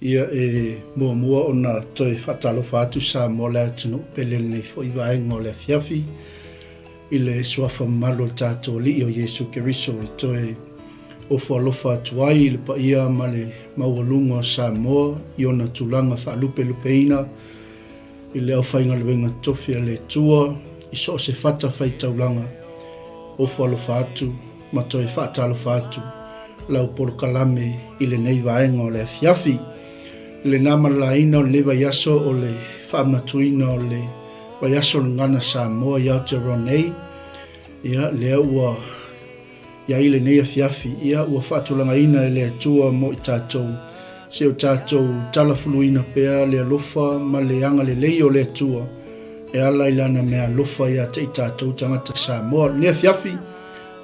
Ia e muamua ona toe faatalofa atu Samoa le atunuu pele lenei foi vaega o le afiafi i le suafa mamalu o le tatou Alii o Iesu Keriso e toe ofo alofa atu ai i le paia ma le maualuga o Samoa i ona tulaga faalupelupeina i le aufaigaluega tofi a le Atua i so o se fata faitaulaga, ofo alofa atu ma toe faatalofa atu lau polokalame i lenei vaega o le afiafi. I le na malalaina o lenei vaiaso o le faamanatuina o le vaiaso o le Gagana Samoa i Aotearoa nei, ia lea ua i ai lenei afiafi, ia ua faatulagaina e le Atua mo i tatou, se o tatou talafuluina pea le alofa ma le agalelei o le Atua e ala i Lana meaalofa ia te i tatou tagata Samoa. Lenei afiafi,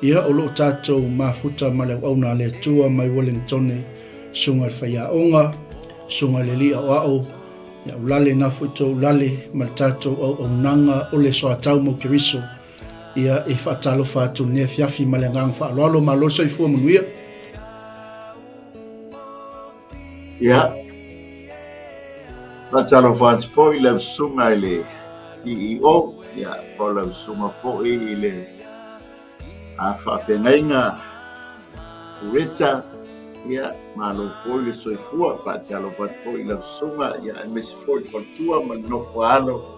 ia o lo o tatou mafuta ma le auauna a le Atua mai Wellingtone, Susuga i le Faiaoga, Susuga i le Alii Aoao, ia ulale na foi tou ulale ma le tatou auaunaga o le Soatau mau Keriso. Ia e faatalofa atu lenei afiafi ma le agaga faaaloalo, malo le soifua manuia. Ia, faatalofa atu foi i lau susuga i le CEO, ia, po o lau susuga foi i le faafeagaiga Rita, ia, malo foi le soifua, faatalofa atu foi i lau susuga, ia, aemaise foi le faletua ma le nofo a alo.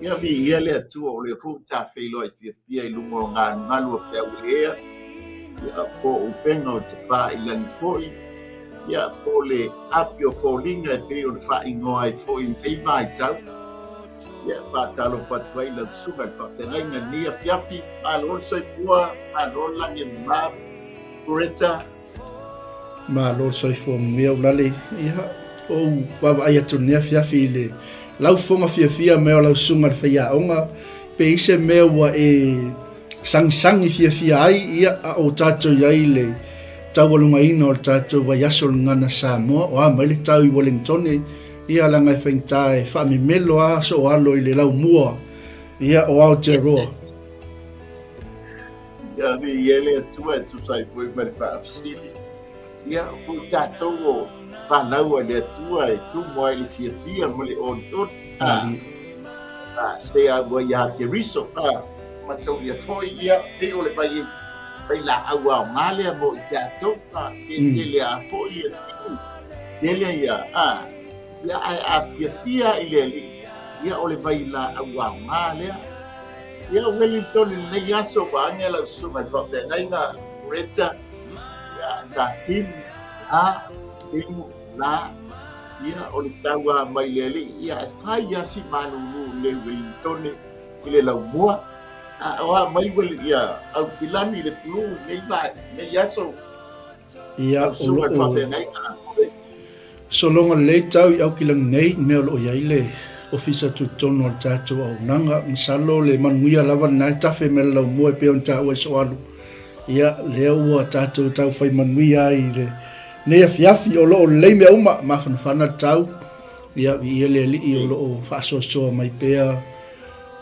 Ia viia le Atua o lea foi ua ta feiloai fiafia i luga o galugalu o feau e ea, ia po o upega o te pā i lagi foi, ia po o le api o foliga e pei ona faaigoa ai foi i lenei vaitau. Ia faatalofa atu ai lau susuga i le faafeagaiga i lenei afiafi. Malo le soifua, malo le lagi e mama, Loretta. Malo le soifua manuia Ulale. Ia, ou vaavaai atu i lenei afiafi i le laufofoga fiafia mai o lau susuga i le faiaoga, pe i se mea ua e sagisagi fiafia ai, ia, a o tatou i ai i le taualugaina o le tatou vaiaso o le Gagana Samoa, o a mai le tau i Wellingtone, ia, leaga e faigata e faamemelo lava soo alo i le laumua, ia, o Aotearoa. Ia viia le Atua e tusa ai foi ma le faafesili. Ia, foi tatou o fanau a le Atua e tumu ai le fiafia ma le olioli. A, a se au ai ia Keriso, a, mataulia foi, ia, pei o le vai, vai laau aoga lea mo i tatou, a, ke tele a foi ia tiu, tele ia, a, ia, ae a fiafia i le Alii, ia, o le vai laau aoga lea. Ia, Wellington i lenei aso, vaeane lau susuga i le faafeagaiga, Loretta, ia, sa Tim, la, Timu, la, ia, o le tau mai le Alii, ia, e fai lava si malulu i le Wellington i le laumua. A o a mai, ia, Aukilani i le pulu i lenei, lenei aso. Ia, o lo o sologa lelei tau i Aukilani nei, i mea o lo o i ai le Ofisa Tutotonu o le tatou auaunaga. Masalo le manuia lava lena e tafe mai le laumua e pei ona taua i Soalu. Ia, lea ua tatou tau fai manuia ai i le Nei afiafi o lo o lelei mea uma, mafanafana le tau, ia, viia le Alii o lo o faasoasoa mai pea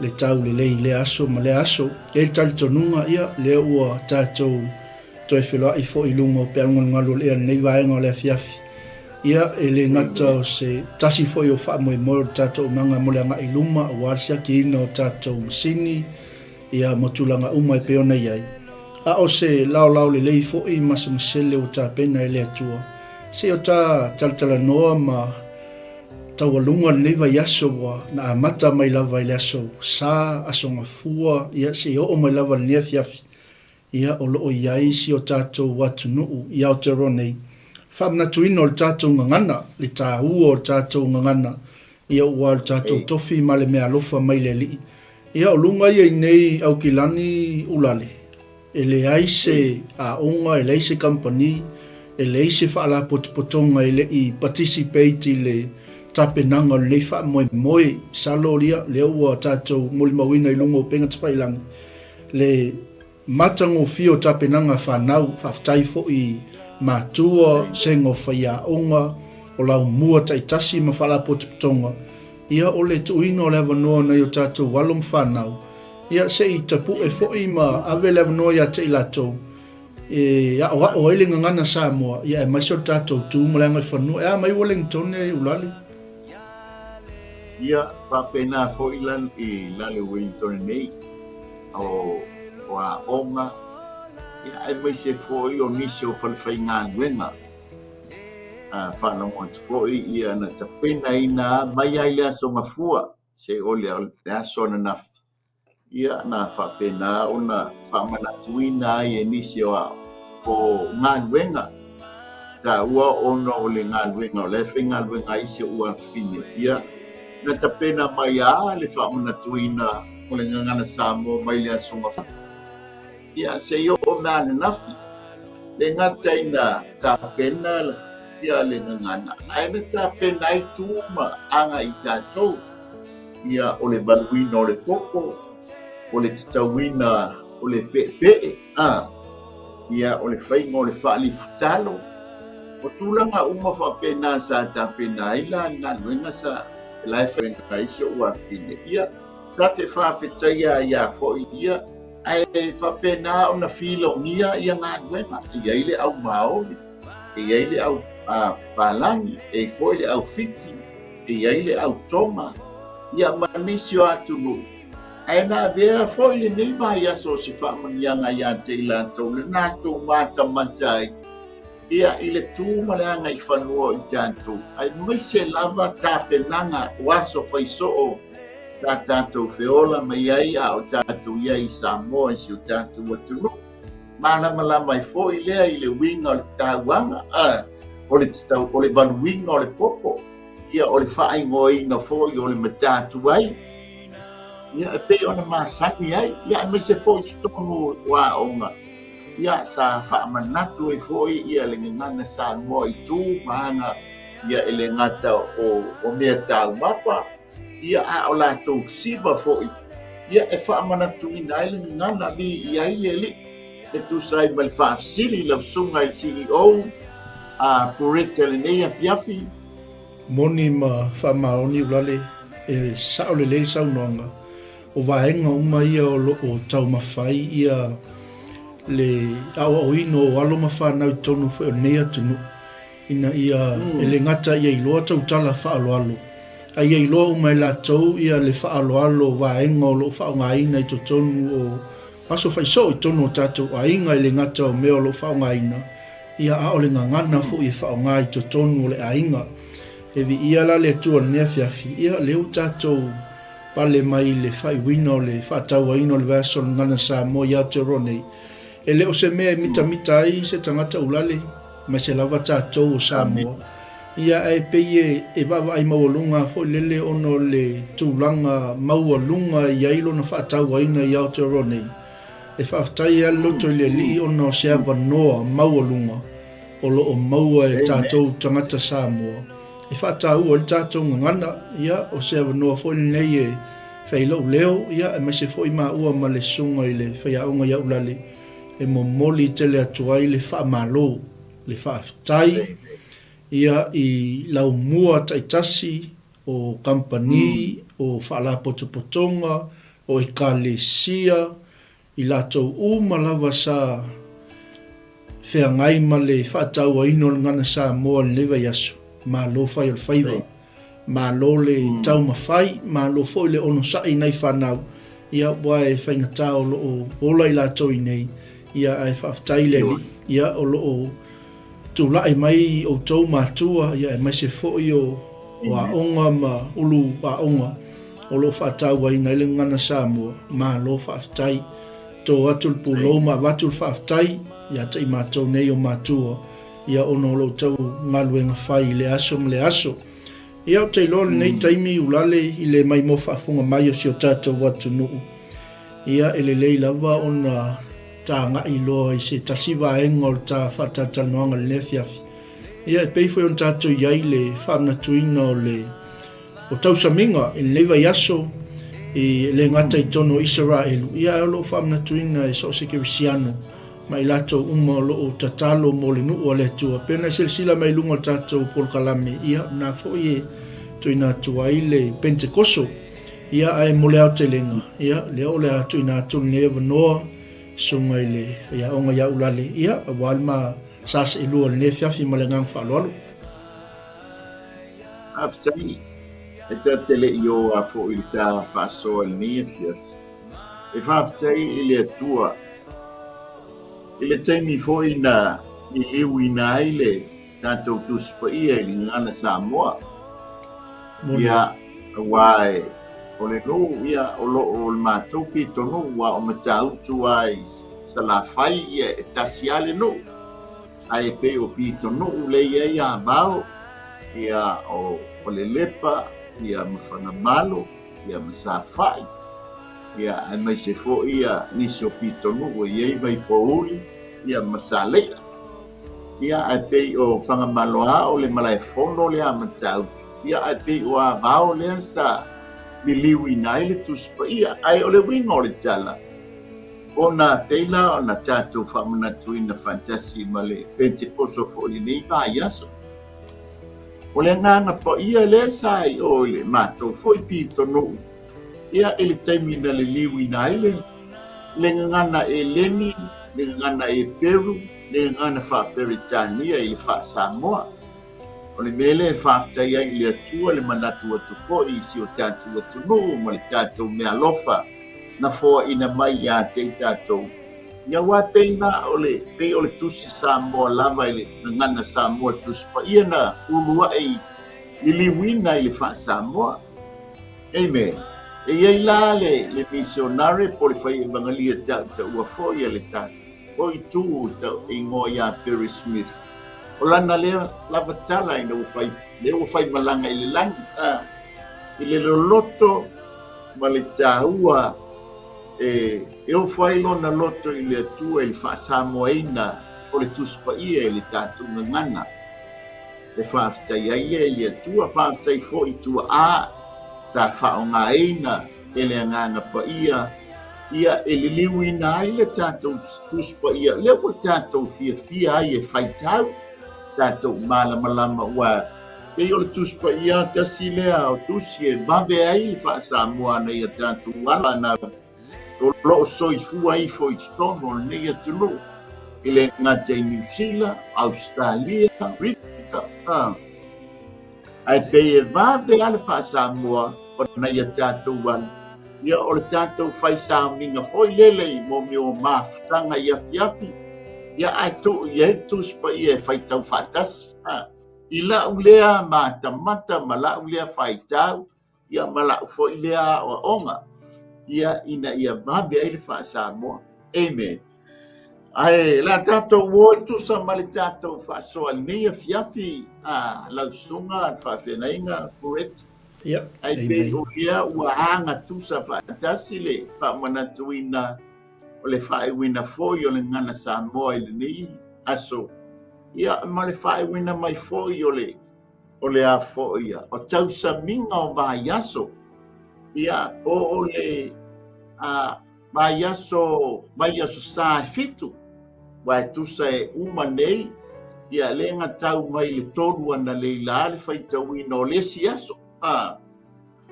le tau lelei i lea aso ma lea aso. E i ai le talitonuga, ia, lea ua tatou toe feloai foi i luga o pealugalugalu o le ea i lenei vaega o le afiafi. Ia, e le gata o se tasi foi o faamoemoe o le tatou auaunaga mo le agai i luma aua le siakiina o tatou masini, ia, ma tulaga uma e pei ona i ai. A o se laolao lelei foi ma se masele ua tapena e le Atua, se i o ta talatalanoa ma taualuga lenei vaiaso ua na amata mai lava i le aso Sa, aso Gafua, ia, seia oo mai lava i lenei afiafi. Ia, o lo o i ai si o tatou atunuu i Aotearoa nei. Faamanatuina o le tatou gagana, le taua o le tatou gagana, ia ua o le tatou tofi ma le meaalofa mai le Alii. Ia, o luga ia i nei Aukilani Ulale, e leai se aoga, e leai se kamupani, e leai se faalapotopotoga e le i participate i le tapenaga o lenei faamoemoe. Masalo ia, lea ua tatou molimauina i luga o upega tafailagi, Le matagofie o tapenaga fanau, faafetai foi i matua, sega o faiaoga, o laumua taitasi ma faalapotopotoga, ia o le tuuina o le avanoa nai o tatou alo ma fanau, ia se i tapue foi ma ave le avanoa ia te i latou e aoao ai le gagana Samoa, ia aemaise o le tatou tu ma le agaifanua. E a mai Wellingtone Ulale? Ia, faapena foi la i lalo Wellington nei, o, o aoga, ia, aemaise foi o nisi o falefaigaluega. A faalogo atu foi ia na tapenaina mai ai le Aso Gafua, se o le aso ananafi, Ia, na faapena ona faamanatuina ai e nisi o o galuega taua ona o le galuega o la e faigaluega ai si ou afafine. Ia, na tapena mai lava le faamanatuina o le Gagana Samoa mai le Aso Gafua. Ia, seia oo mai ananafi, le gata ina tapena ia le Gagana, ae na tapena ai tu ma aga i tatou. Ia, o le valuina o le popo, o le tatauina o le peepee, a, ia, o le faiga o le faalifutalo, o tulaga uma faapena sa tapena ai la le galuega sa la e fai ai si ou afafine. Ia, ta te faafetaia ai a foi ia, ae faapena ona filogia ia galuega. E i ai le au Maori, e i ai le au Palagi, e i ai foi le au Fiti, e i ai le au Tonga, ia ma nisi o atunuu, ae na avea foi lenei vaiaso o se faamanuiaga ia te i latou le latou matamata ai ia i le tu ma le agaifanua o i tatou, aemaise lava tapenaga o aso faisoo sa tatou feola mai ai a o tatou i ai i Samoa i si o tatou atunuu. Malamalama ai foi lea i le uiga o le tauaga, a, o le tatau, o le valuina o le popo, ia o le faaigoaina foi o le matatuai, ia e pei ona masani ai, ia aemaise foi i totonu o aoga, ia sa faamanatu ai foi ia le gagana Samoa i tu ma aga, ia e le gata o, o mea taumafa, ia a o latou siva foi, ia e faamanatuina ai le gagana li i ai le alii e tusa ai ma le faafesili i lau susuga i le CEO a Pureta i lenei afiafi. Moni ma faamaoni Ulale, e sao lelei le saunoaga, o vaega uma ia o lo o taumafai ia le aoaoina o alo ma fanau i totonu foi o lenei atunuu. ina ia e le gata ia iloa tautala faaaloalo, a ia iloa uma e latou ia le faaaloalo o vaega o lo o faaaogaina i totonu o aso faisoo i totonu o tatou aiga, e le gata o mea o lo o faaaogaina, ia a o le gagana foi e faaaoga i totonu o le aiga. E viia la le Atua i lenei afiafi, ia lea ua tatou pale mai i le faaiuina o le faatauaina o le vaiaso o le Gagana Samoa i Aotearoa nei. E le o se mea e mitamita ai se tagata ulale, aemaise lava tatou o Samoa, ia ae pei e e vaavaai maualuga foi lele ona o le tulaga maualuga e i ai lona faatauaina i Aotearoa nei. E faafetai ai le loto i le Alii ona o se avanoa maualuga o lo o maua e tatou tagata Samoa e faataua ai le tatou gagana, ia o se avanoa foi lenei e fai ai lou leo, ia aemaise foi maua ma le susuga i le faiaoga ia Ulale e momoli tele atu ai le faamalo. le faafetai ia i laumua taitasi o kamupani, o faalapotopotoga, o ekalesia, i latou uma lava sa feagai ma le faatauaina o le gagana Samoa i lenei vaiaso, malo fai o le faiva, malo le taumafai, malo foi le onosai i nai fanau, ia aua e faigata o lo o ola i latou i nei, ia ae faafetai i le Alii, ia o lo o tulai mai outou matua, ia aemaise foi o aoga ma ulu aoga o lo o faatauaina ai le gagana Samoa, malo faafetai. To atu le pulou ma avatu le faafetai ia te i matou nei o matua, ia ona o lo outou galuega fai i le aso ma le aso. Ia ou te iloa lenei taimi ulale i le maimoa faafofoga mai o si o tatou atunuu, ia e lelei lava ona tagai loa i se tasi vaega o le ta faatalatalanoaga i lenei afiafi. Ia e pei foi ona tatou i ai le faamanatuina o le o tausamiga i lenei vaiaso e le gata i totonu o Isaraelu, ia ae o lo o faamanatuina e so o se kerisiano ma i latou uma o lo o tatalo mo le nuu a le Atua. Pei ona e silasila mai i luga o le tatou polokalame, ia na foi e tuuina atu ai le Pentekoso. Ia ae mo le aotelega, ia lea o le a tuuina atu lenei avanoa susuga i le faiaoga ia Ulale, ia aua le ma sa seelua i lenei afiafi ma le agaga faaaloalo. Faafetai. E ta te le i ō a foi i le ta faasoa i lenei afiafi. E faafetai i le Atua i le taimi foi na liliuina ai le tatou Tusi Paia i le gagana Samoa. Ia, aua e, o le nuu, ia, o lo o le matou pitonuu, aua o Matautu lava i Salafai, ia, e tasi lava le nuu. Ae pei o pitonuu lea e i ai Avao, ia, o Lelepa, ia, ma Fagamalo, ia, ma Safai, ia, aemaise foi ia nisi o pitonuu e i ai Vaipouli, ia, ma Saleia. Ia, ae pei o Fagamalo lava o le malaefono lea a Matautu, ia, ae pei o Avao lea sa liliuina ai le Tusi Paia. Ae o le uiga o le tala, ona pei la ona tatou faamanatuina faatasi ma le Petekoso foi i lenei vaiaso. O le agaga paia lea sa i o i le matou foi pitonuu, ia i le taimi na liliuina ai le le gagana Eleni, le gagana Eperu, le gagana Faa-Peretania i le Faa-Samoa. O le mea lea e faafetai ai i le Atua le manatu atu foi i si o tatou atunuu ma le tatou meaalofa na foaina mai ia te i tatou. Ia aua pei na o le, pei o le Tusi Samoa lava i le gagana Samoa Tusi Paia na uluai liliuina i le Faa-Samoa. Amen. E i ai la le, le misionare po o le fai evagalia tautaua foi a le tatou foi itu e igoa ia Perry Smith. O lana lea lava tala ina ua fai, lea ua fai malaga i le lagi, a, i le loloto ma le taua e, e ofo ai lona loto i le Atua i le faasamoaina o le Tusi Paia i le tatou gagana. E faafetai ai lea i le Atua, faafetai foi i tuaa sa faaaogaina e le Agaga Paia, ia e liliuina ai le tatou Tusi Paia, lea ua tatou fiafia ai e faitau, tatou malamalama, aua pei o le Tusi Paia tasi lea o tusi e vave ai le faa-Samoa ana ia tatou ala na o lo o soifua ifo i totonu o lenei atunuu, e le gata i Niu Sila, Ausetalia, Amerika, ae pei e vave lava le faa-Samoa ona ia tatou alu. Ia, o le tatou fai sauniga foi lele i mea o mafutaga i afiafi, ia ae tuu i ai le Tusi Paia e faitau faatasi. I lau lea matamata ma lau lea faitau, ia ma lau foi lea aoaoga, ia ina ia vave ai le faa-Samoa. Amen. Ae la tatou o e tusa ma le tatou faasoa i lenei afiafi a lau susuga le faafeagaiga Brett. Yep. Ae pei o lea ua agatusa faatasi le faamanatuina o le faaiuina foi o le gagana Samoa i lenei aso, ia ma le faaiuina mai foi o le o le a foi ia, o tausamiga o vaiaso, ia, po o le a, vaiaso, vaiaso sa e fitu, aua e tusa e uma nei, Ia, lea na tau mai le 3 analeila le faitauina o le isi aso. A.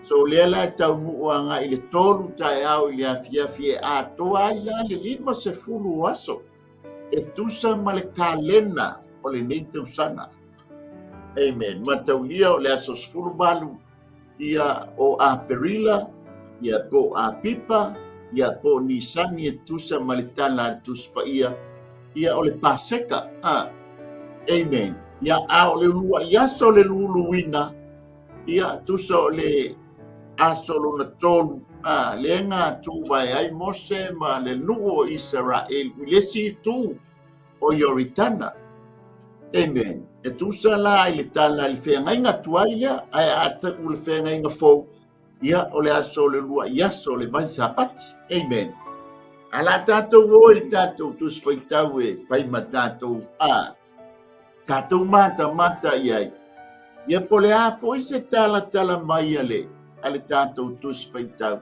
So lea la e taunuu agai i le 3 taeao i le afiafi e atoa ai la le 50 o aso e tusa ma le kalena o lenei tausaga. Amen. Mataulia o le aso 18 ia o Aperila, ia po o Apipa, ia po o Nisani e tusa ma le tala a le Tusi Paia, ia o le Paseka. Ah. Amen. Ia, a o le uluai aso o le luluina, ia tusa o le aso lona 3, a, lea na tuvae ai Mose ma le nuu o Isaraelu i le isi itu o Ioritana. Amen. E tusa la i le tala i le feagaiga tuai lea, ae a tau le feagaiga fou, ia o le aso o le uluai aso o le vai Sapati. Amen. A la tātou o i le tātou tusi faitau e fai ma tātou a tātou matamata i ai. Ia po le a foi se talatala mai a le, a le tātou tusi faitau.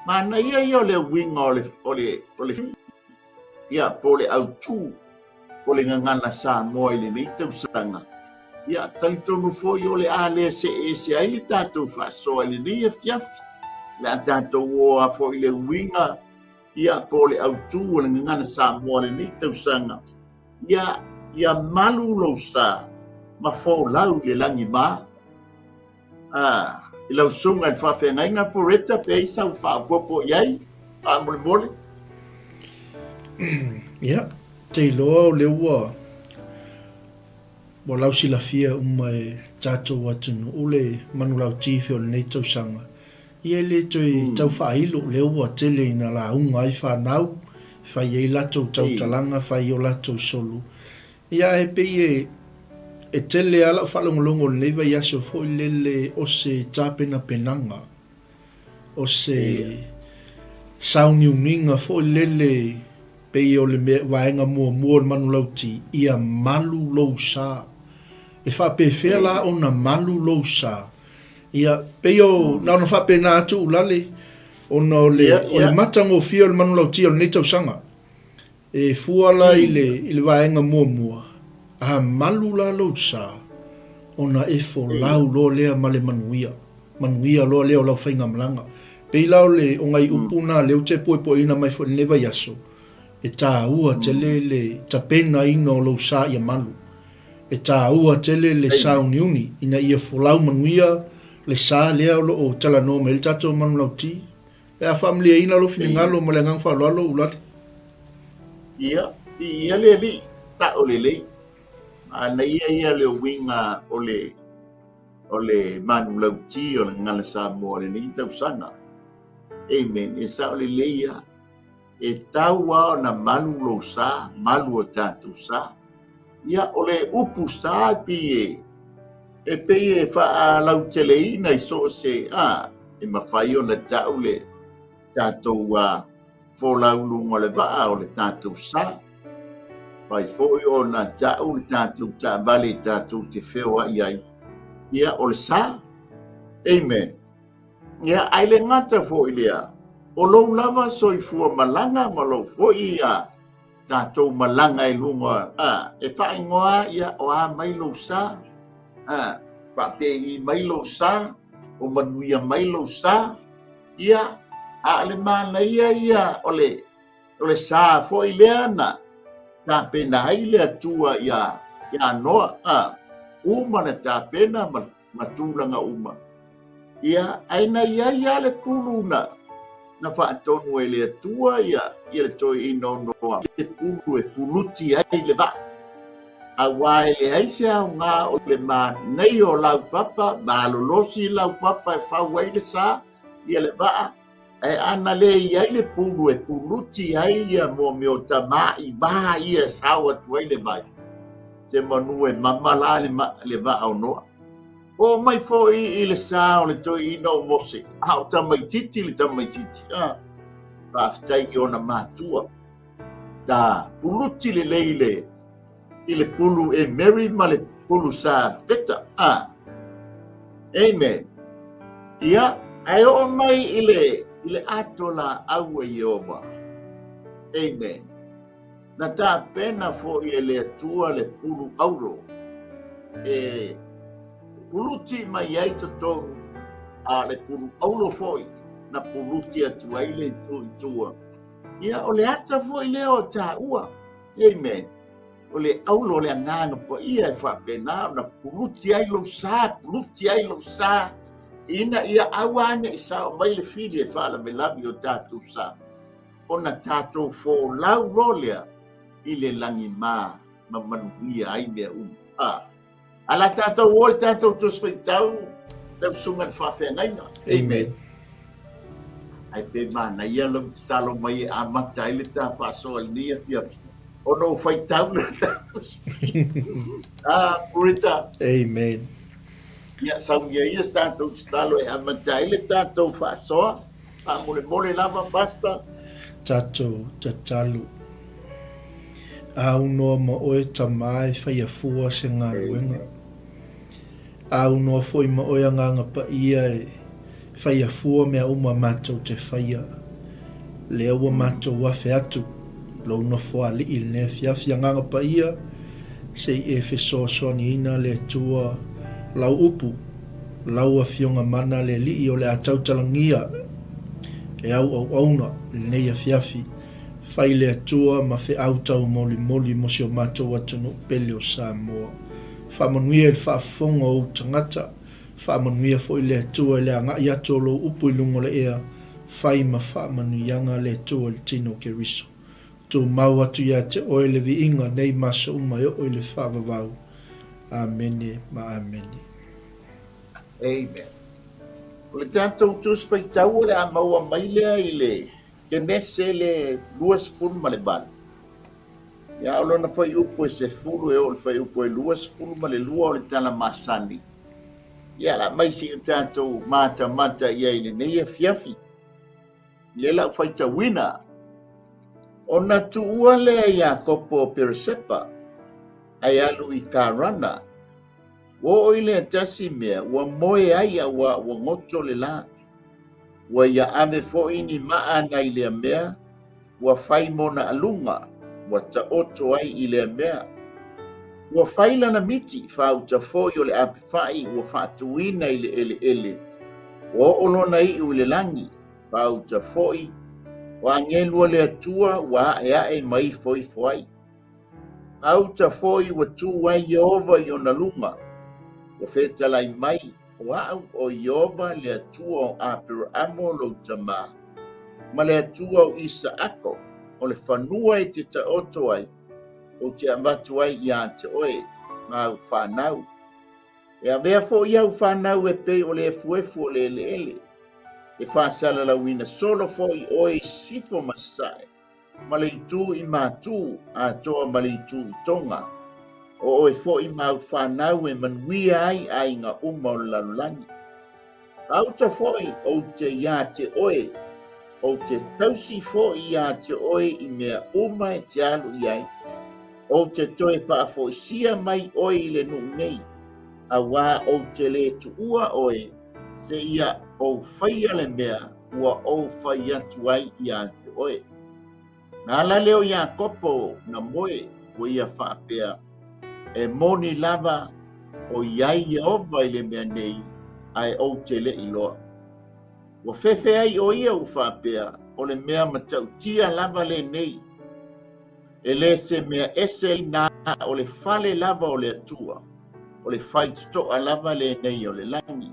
Manaia ia o le uiga o le, o le, o le, ia po o le autū o le gagana Samoa i lenei tausaga. Ia, talitonu foi o le a le see ese ai le tatou faasoa i lenei afiafi. O le a tatou o a foi le uiga, ia, po o le autū o le gagana Samoa i lenei tausaga. Ia, ia malu lou sa ma folau i le lagima. Ah, i lau susuga i le faafeagaiga Pureta, pe ai sau faaopoopo i ai, faamolemole. Ia, te iloa o lea ua ua lausilafia uma e tatou atunuu le manulauti o lenei tausaga. Ia e le toe tau faailo, o lea ua tele ina lauga ai fanau, fai ai latou tautalaga, fai ai o latou solo. Ia ae pei e e tele lava lau faalogologo i lenei vaiaso foi lele o se tapenapenaga, o se sauniuniga foi lele pei o le mea vaega muamua o le manulauti, ia malu lou sa. E faapefea la ona malu lou sa? Ia, pei o, na ona faapena atu Ulale, ona o le, o le matagofie o le manulauti o lenei tausaga. E fua la i le, i le vaega muamua, a malu la lou sa, ona e folau loa lea ma le manuia, manuia loa lea o lau faigamalaga. Pei la o le, o nai upu na lea ou te poepoeina mai foi i lenei vaiaso, e taua tele le tapenaina o lou sa ia malu. E taua tele le sauniuni ina ia folau manuia le sa lea o lo o talanoa mai ai le tatou manulauti. Pe a faamalieina lou finagalo ma le agaga faaaloalo, Ulale. Ia, viia le Alii, sao lelei. Manaia ia le uiga o le o le manulauti o le gagana Samoa i lenei tausaga. Amen. E sao lelei ia. E tau lava ona malu lou sa, malu o tatou sa. Ia, o le upu sa e pei e, e pei e faalauteleina i so o se, a, e mafai ona tau le tatou a, folau i luga o le vaa o le tatou sa. Mafai foi ona tau le tatou taavale tatou te feoai ai. Ia, o le sa. Amen. Ia, ae le gata foi lea, o lou lava soifua malaga ma lou foi a tatou malaga i luga, a, e faaigoa ia o a mai lou sa, a, faapei mai lou sa, o manuia mai lou sa, ia, a o le manaia ia o le, o le sa foi lea na tapena ai le Atua ia, ia Noa, a, uma na tapena ma ma tulaga uma. Ia, ae na i ai lava le pulu na, na faatonu e le Atua ia, ia le toeaina o Noa, le pulu e puluti ai le vaa. Auā e leai se aoga o le manaia o laupapa, malolosi laupapa e fau ai le sa, ia le vaa, Ae ana le i ai le pulu e puluti ai ia mo mea o tamāivā ia e sao atu ai le vai, se manu e mama la le, ma, le vaa o Noa. Oo mai foi i le sa o le toeaina o Mose, a o tamaititi le tamaititi, a, faafetai i ona matua. Ta puluti lelei le, i le pulu e Mary ma le pulu sa Feta. Ah. Amen. Ia, ae oo mai i le, i le ato laau a Ieova. Amen. Na tapena foi e le Atua le pulu auro e puluti mai ai totonu, a o le pulu auro foi na puluti atu ai le itu i tua. Ia, o le ata foi lea o taua. Amen. O le auro o le agaga paia e faapena ona puluti ai lou sa, puluti ai lou sa, ina ia aua ne i sao mai le fili e faalavelave o tatou sa. Ona tatou folau loa lea i le lagima ma manuia ai mea uma. A, a la tatou o i tatou Tusi Faitau, lau Susuga i le Faafeagaiga. Amen. Ae pe manaia lau tatalo mai e amata ai le ta faasoa i lenei afiafi, ona ou faitau lea i le tatou Tusi Faitau. Ah, Purita. Amen. Ia, saunia ia se tatou tatalo e amata ai le tatou faasoa. Faamolemole lava, Pastor. Tatou tatalo. Aunoa ma oe tama e faia fua se galuega. Aunoa foi ma oe Agaga Paia e faia fua mea uma matou te faia. Lea ua matou afe atu lou nofoalii i lenei afiafi Agaga Paia se i e fesoasoaniina le Atua lau upu Lau Afioga Mana le Alii o le a tautalagia e au auauna i lenei afiafi, fai le Atua ma feau taumolimoli mo si o matou atunuu pele o Samoa. Faamanuia i le faafofoga o ou tagata, faamanuia foi le Atua i le agai atu o lou upu i luga o le ea, fai ma faamanuiaga le Atua i le tino o Keriso. Tumau atu ia te oe le viiga nei ma aso uma e oo i le faavavau. Amene ma amene. Amen. O le tatou Tusi Faitau o le a maua mai lea i le Kenese le 28. Ia, o lona fuaiupu e 10 e oo i le fuaiupu e 22 o le tala masani. Ia, o le a aumai se i o tatou matamata i ai i lenei afiafi. I le lau faitauina, ona tuua lea e Iakopo o Peresepa, ae alu i Karana. Ua oo i lea tasi mea, ua moe ai auā ua goto le lā. Ua ia ave foi ni maa nai lea mea, ua fai mona aluga, ua taoto ai i lea mea. Ua fai lana miti, faauta foi o le apefai ua faatuina i le eleele, ua oo lona iu i le lagi, faauta foi o agelu a le Atua ua aeae ma ifoifo ai. Faauta foi ua tu ai Ieova i ona luga, ua fetalai mai, O au o Ieova le Atua o Aperaamo lou tamā, ma le Atua o Isaako, o le fanua e te taoto ai, ou te avatu ai iā te oe ma au fanau. E avea foi au fanau e pei o le efuefu o le eleele, e faasalalauina solo foi oe i sisifo ma sasae, ma le itu i Matū atoa ma le itu i Tonga. O oe foi ma au fanau e manuia ai aiga uma o le lalolagi. Gauta foi ou te iā te oe, ou te tausi foi iā te oe i mea uma e te alu i ai, ou te toe faafoisia mai oe i le nuu nei, auā ou te lē tuua oe seia ou faia le mea ua ou fai atu ai iā te oe. Na ala lea o Iakopo na moe, ua ia faapea, E moni lava o i ai Ieova i le mea nei, ae ou te le i loa. Ua fefe ai ʻo ia ua faapea, O le mea matautia lava lenei, e le se mea ese na o le fale lava o le Atua, o le faitotoa lava lenei o le lagi.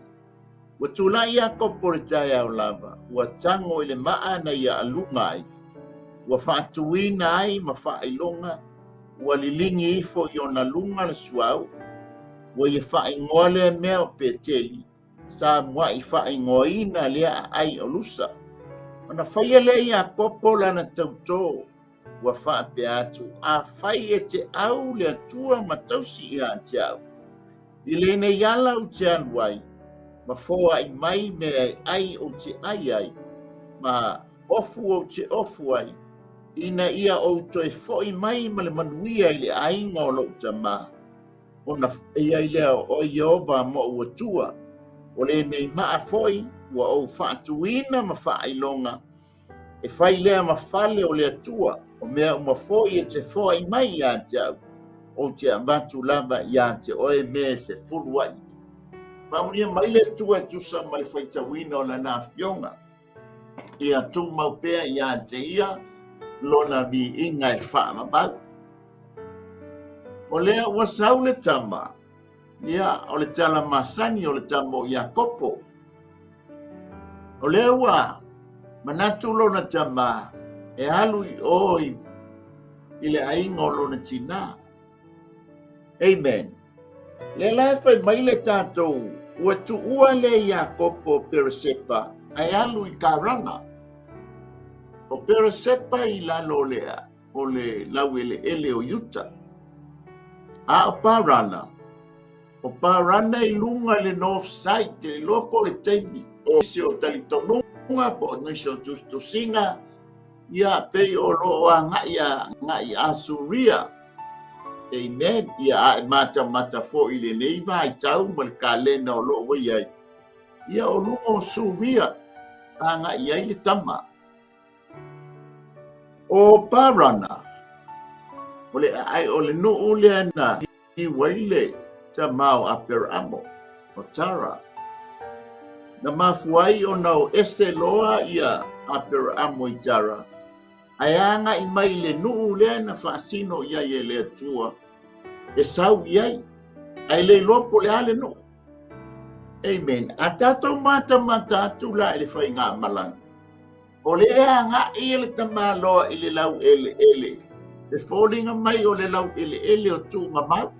Ua tulai Iakopo i le taeao lava, ua tago i le maa na ia aluga ai, ua faatuina ai ma faailoga, ua liligi ifo i ona luga le suauu, ua ia faaigoa lea mea o Peteli, sa muaʻi faaigoaina lea aai o Lusa. Ona faia lea e Iakopo lana tautō, ua faapea atu, Afai e te au le Atua ma tausi ia te au, i lenei ala ou te alu ai, ma foai mai mea e ai ou te ai ai, ma ofu ou te ofu ai, ina ia ou toe foi mai ma le manuia i le aiga o lou tamā, ona fai ai lea o Ieova ma ou Atua, o lenei maa foi ua ou faatuina ma faailoga, E fai lea ma fale o le Atua, O mea uma foi e te foai mai ia te au, ou te avatu lava ia te oe me se fulu ai. Faamanuia mai le Atua e tusa ma le faitauina o Lana Afioga. Ia tumau pea ia te Ia Lona viiga e faavavau. O lea ua sau le tama, ia, o le tala masani o le tama o Iakopo. O lea ua manatu lona tama e alu i o i le aiga o lona tinā. Amen. Lea la e fai mai le tatou, ua tuua lea Iakopo Peresepa ae alu i Karana. O Peresepa i lalo o le, o le laueleele o Iuta. A o Parana, o Parana i luga i le north side, te iloa po o le taimi o nisi o talitonuga po o nisi o tusitusiga, Ia, pei o lo o agai agai Asuria. Amen. Ia, a e matamata foi i lenei vaitau ma le kalena o lo o ua i ai, ia, o luga o Suria agai ai le tama. O Parana, o le ae o le nuu lea na Niu ai le tama o Aperamo, o Tara. Na mafua ai ona o ese loa ia Aperamo i Tara, ae agai mai i le nuu lea na faasino i ai e le Atua e sau i ai, ae le iloa po o le a le nuu. Amen. A tatou matamata atu la i le faigamalaga, O le agai le tamaloa i le laueleele, e foliga mai o le laueleele o Tuugamau.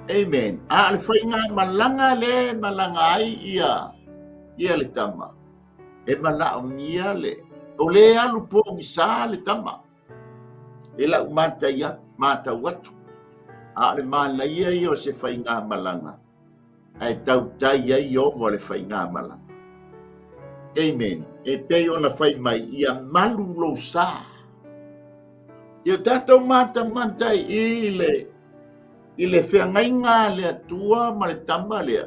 Amen. A o le faigamalaga lea e malaga ai ia, ia le tama, e manaomia le, o le alu pogisa le tama. E lau matai matau atu, a o le manaia ia o se faigamalaga, ae tautai ai Ieova le faigamalaga. Amen. E pei ona fai mai, ia malu lou sa. Ia tatou matamata i le, i le feagaiga a le Atua ma le tama lea,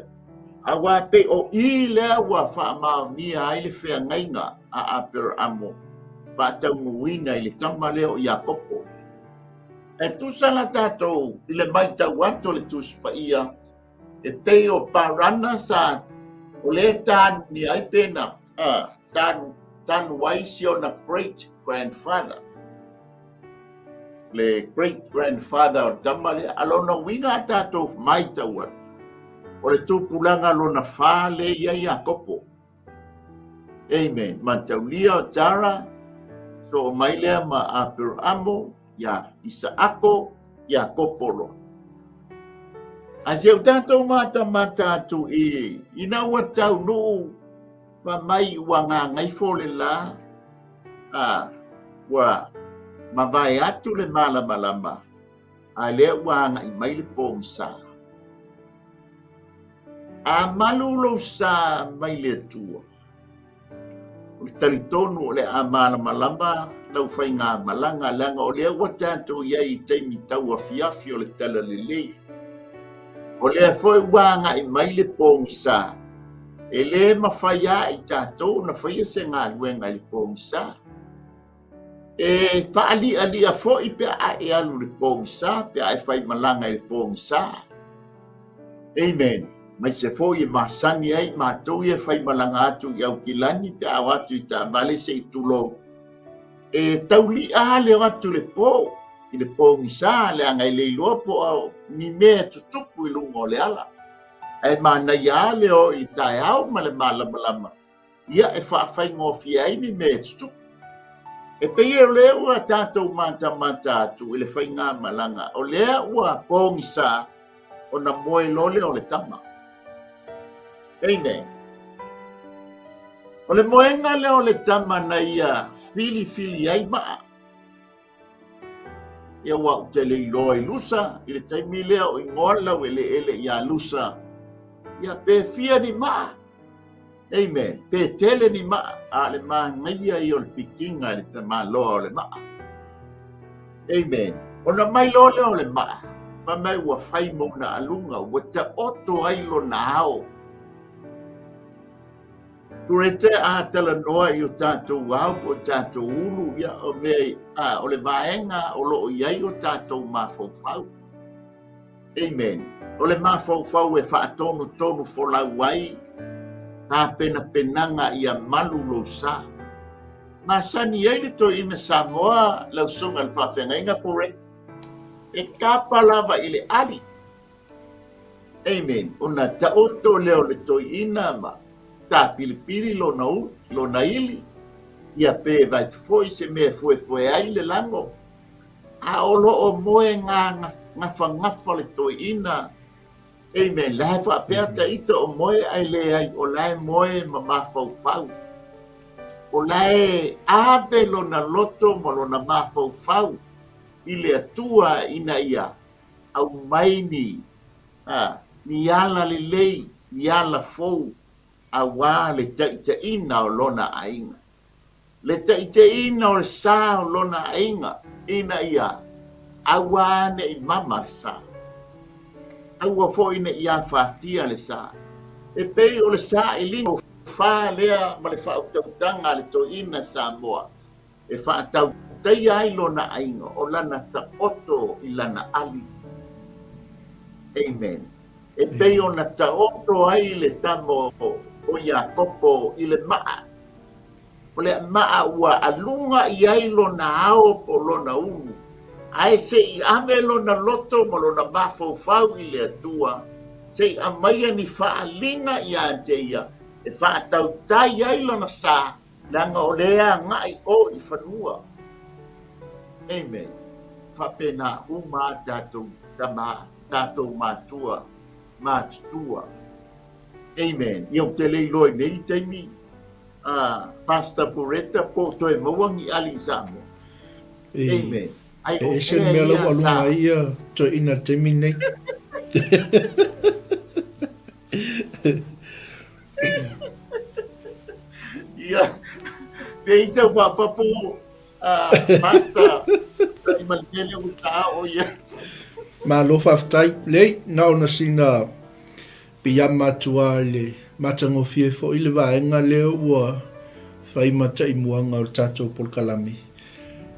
aua pei o i lea ua faamaonia ai le feagaiga a Aperamo faataunuuina i le tama lea o Iakopo. E tusa la tatou i le matau atu o le Tusi Paia, e pei o Parana sa o lea e tānunia ai pe na tanu, tanu ai si ona great grandfather. Le great grandfather o le tama lea, a lona uiga a tatou matau atu, o le tupulaga lona whā le ia Iakopo. Amen. Mataulia o Tara, soo mai lea ma Aperamo, ia Isaako, Iakopo loa. A se o tatou matamata atu i, ina ua taunuu fa mai ua gagaifo le la, a, ua mavae atu le malamalama, a lea ua agai mai le pogisa. A malu lou sa mai le Atua, o le talitonu o le a malamalama lau faigamalaga, leaga o lea ua tatou i ai i taimi tauafiafi o le talalelei. O lea foi ua agai mai le pogisa, e le mafai lava i tatou ona faia se galuega i le pogisa. E faalialia foi pe a e alu i le pogisa, pe a e faimalaga i le pogisa. Amen. Aemaise foi e masani ai matou ia e faimalaga atu i Aukilani pe a o atu i taavale se i tulou. E tauli'a lava le o atu i le po, i le pogisa, leaga e le iloa po o ni mea e tutupu i luga o le ala. Ae manaia lava le o i le taeao ma le malamalama ia e faafaigofie ai ni mea e tutupu. E pei o lea ua tatou matamata atu i le faigamalaga, o lea ua pogisa ona moe loa lea o le tama. Amen. O le moega lea o le tama na ia filifili ai maa. Ia ua ou te le iloa i Lusa i le taimi lea o igoa le laueleele ia Lusa. Ia pe fia ni maa. Amen. Pe tele ni maa, a le manaia ia o le pikiga i le tamaloa o le maa. Amen. Ona mai loa lea o le maa, fai mai ua fai ma ona aluga, ua taoto ai lona ao. Purete a talanoa i o tatou ao po o tatou ulu, ia, o mea, a, o le vaega o lo o i ai o tatou mafaufau. Amen. O le mafaufau e faatonutonu folau ai tapenapenaga ia malu lou sa. Masani ai le toeaina Samoa lau susuga i le faafeagaiga Purete, e kapa lava i le ali. Amen. Ona taoto lea o le toeaina ma tapilipili lona u, lona ili, ia pe vaeatu foi se mea e fuefue ai le lago. A o lo o moe gafagafa le toeaina. Amen. La e faapea ta ita o moe ae leai, o la e moe ma mafaufau. O la e ave lona loto ma lona mafaufau i le Atua ina ia aumai ni, a, ni ala lelei, ni ala fou auā le taitaiina o lona aiga. Le taitaiina o le sa o lona aiga ina ia aua ne i mama le sa. Aua foi ne i afatia le sa. E pei o le sailiga tofa lea ma le faautautaga a le toeaina Samoa e faatautaia ai lona aiga o lana taoto i lana ali. Amen. E pei ona taoto ai le tama o Iakopo i le maa, o le maa ua aluga i ai lona ao po o lona ulu, ae se i ave lona loto ma lona mafaufau i le Atua, se i aumaia ni faaliga ia te ia e faatautai ai lona sa, Leaga o lea agai o i fanua. Amen. Faapena uma a tatou tama, tatou matua, matutua. Amen. Ia ou te le iloa i nei taimi, uh, Pastor Pureta, po o toe maua ni ali i Samoa. Amen. Ai, e ese le mea lau aluga ai ia toeaina i le taimi nei. Ia, pe i sau faapapo, uh, Pastor, i malele ua taao ia. Malo faafetai. Leai, na ona sina piiama atu lava i le matagofie foi le vaega lea ua fai ma taimuaga o le tatou polokalame.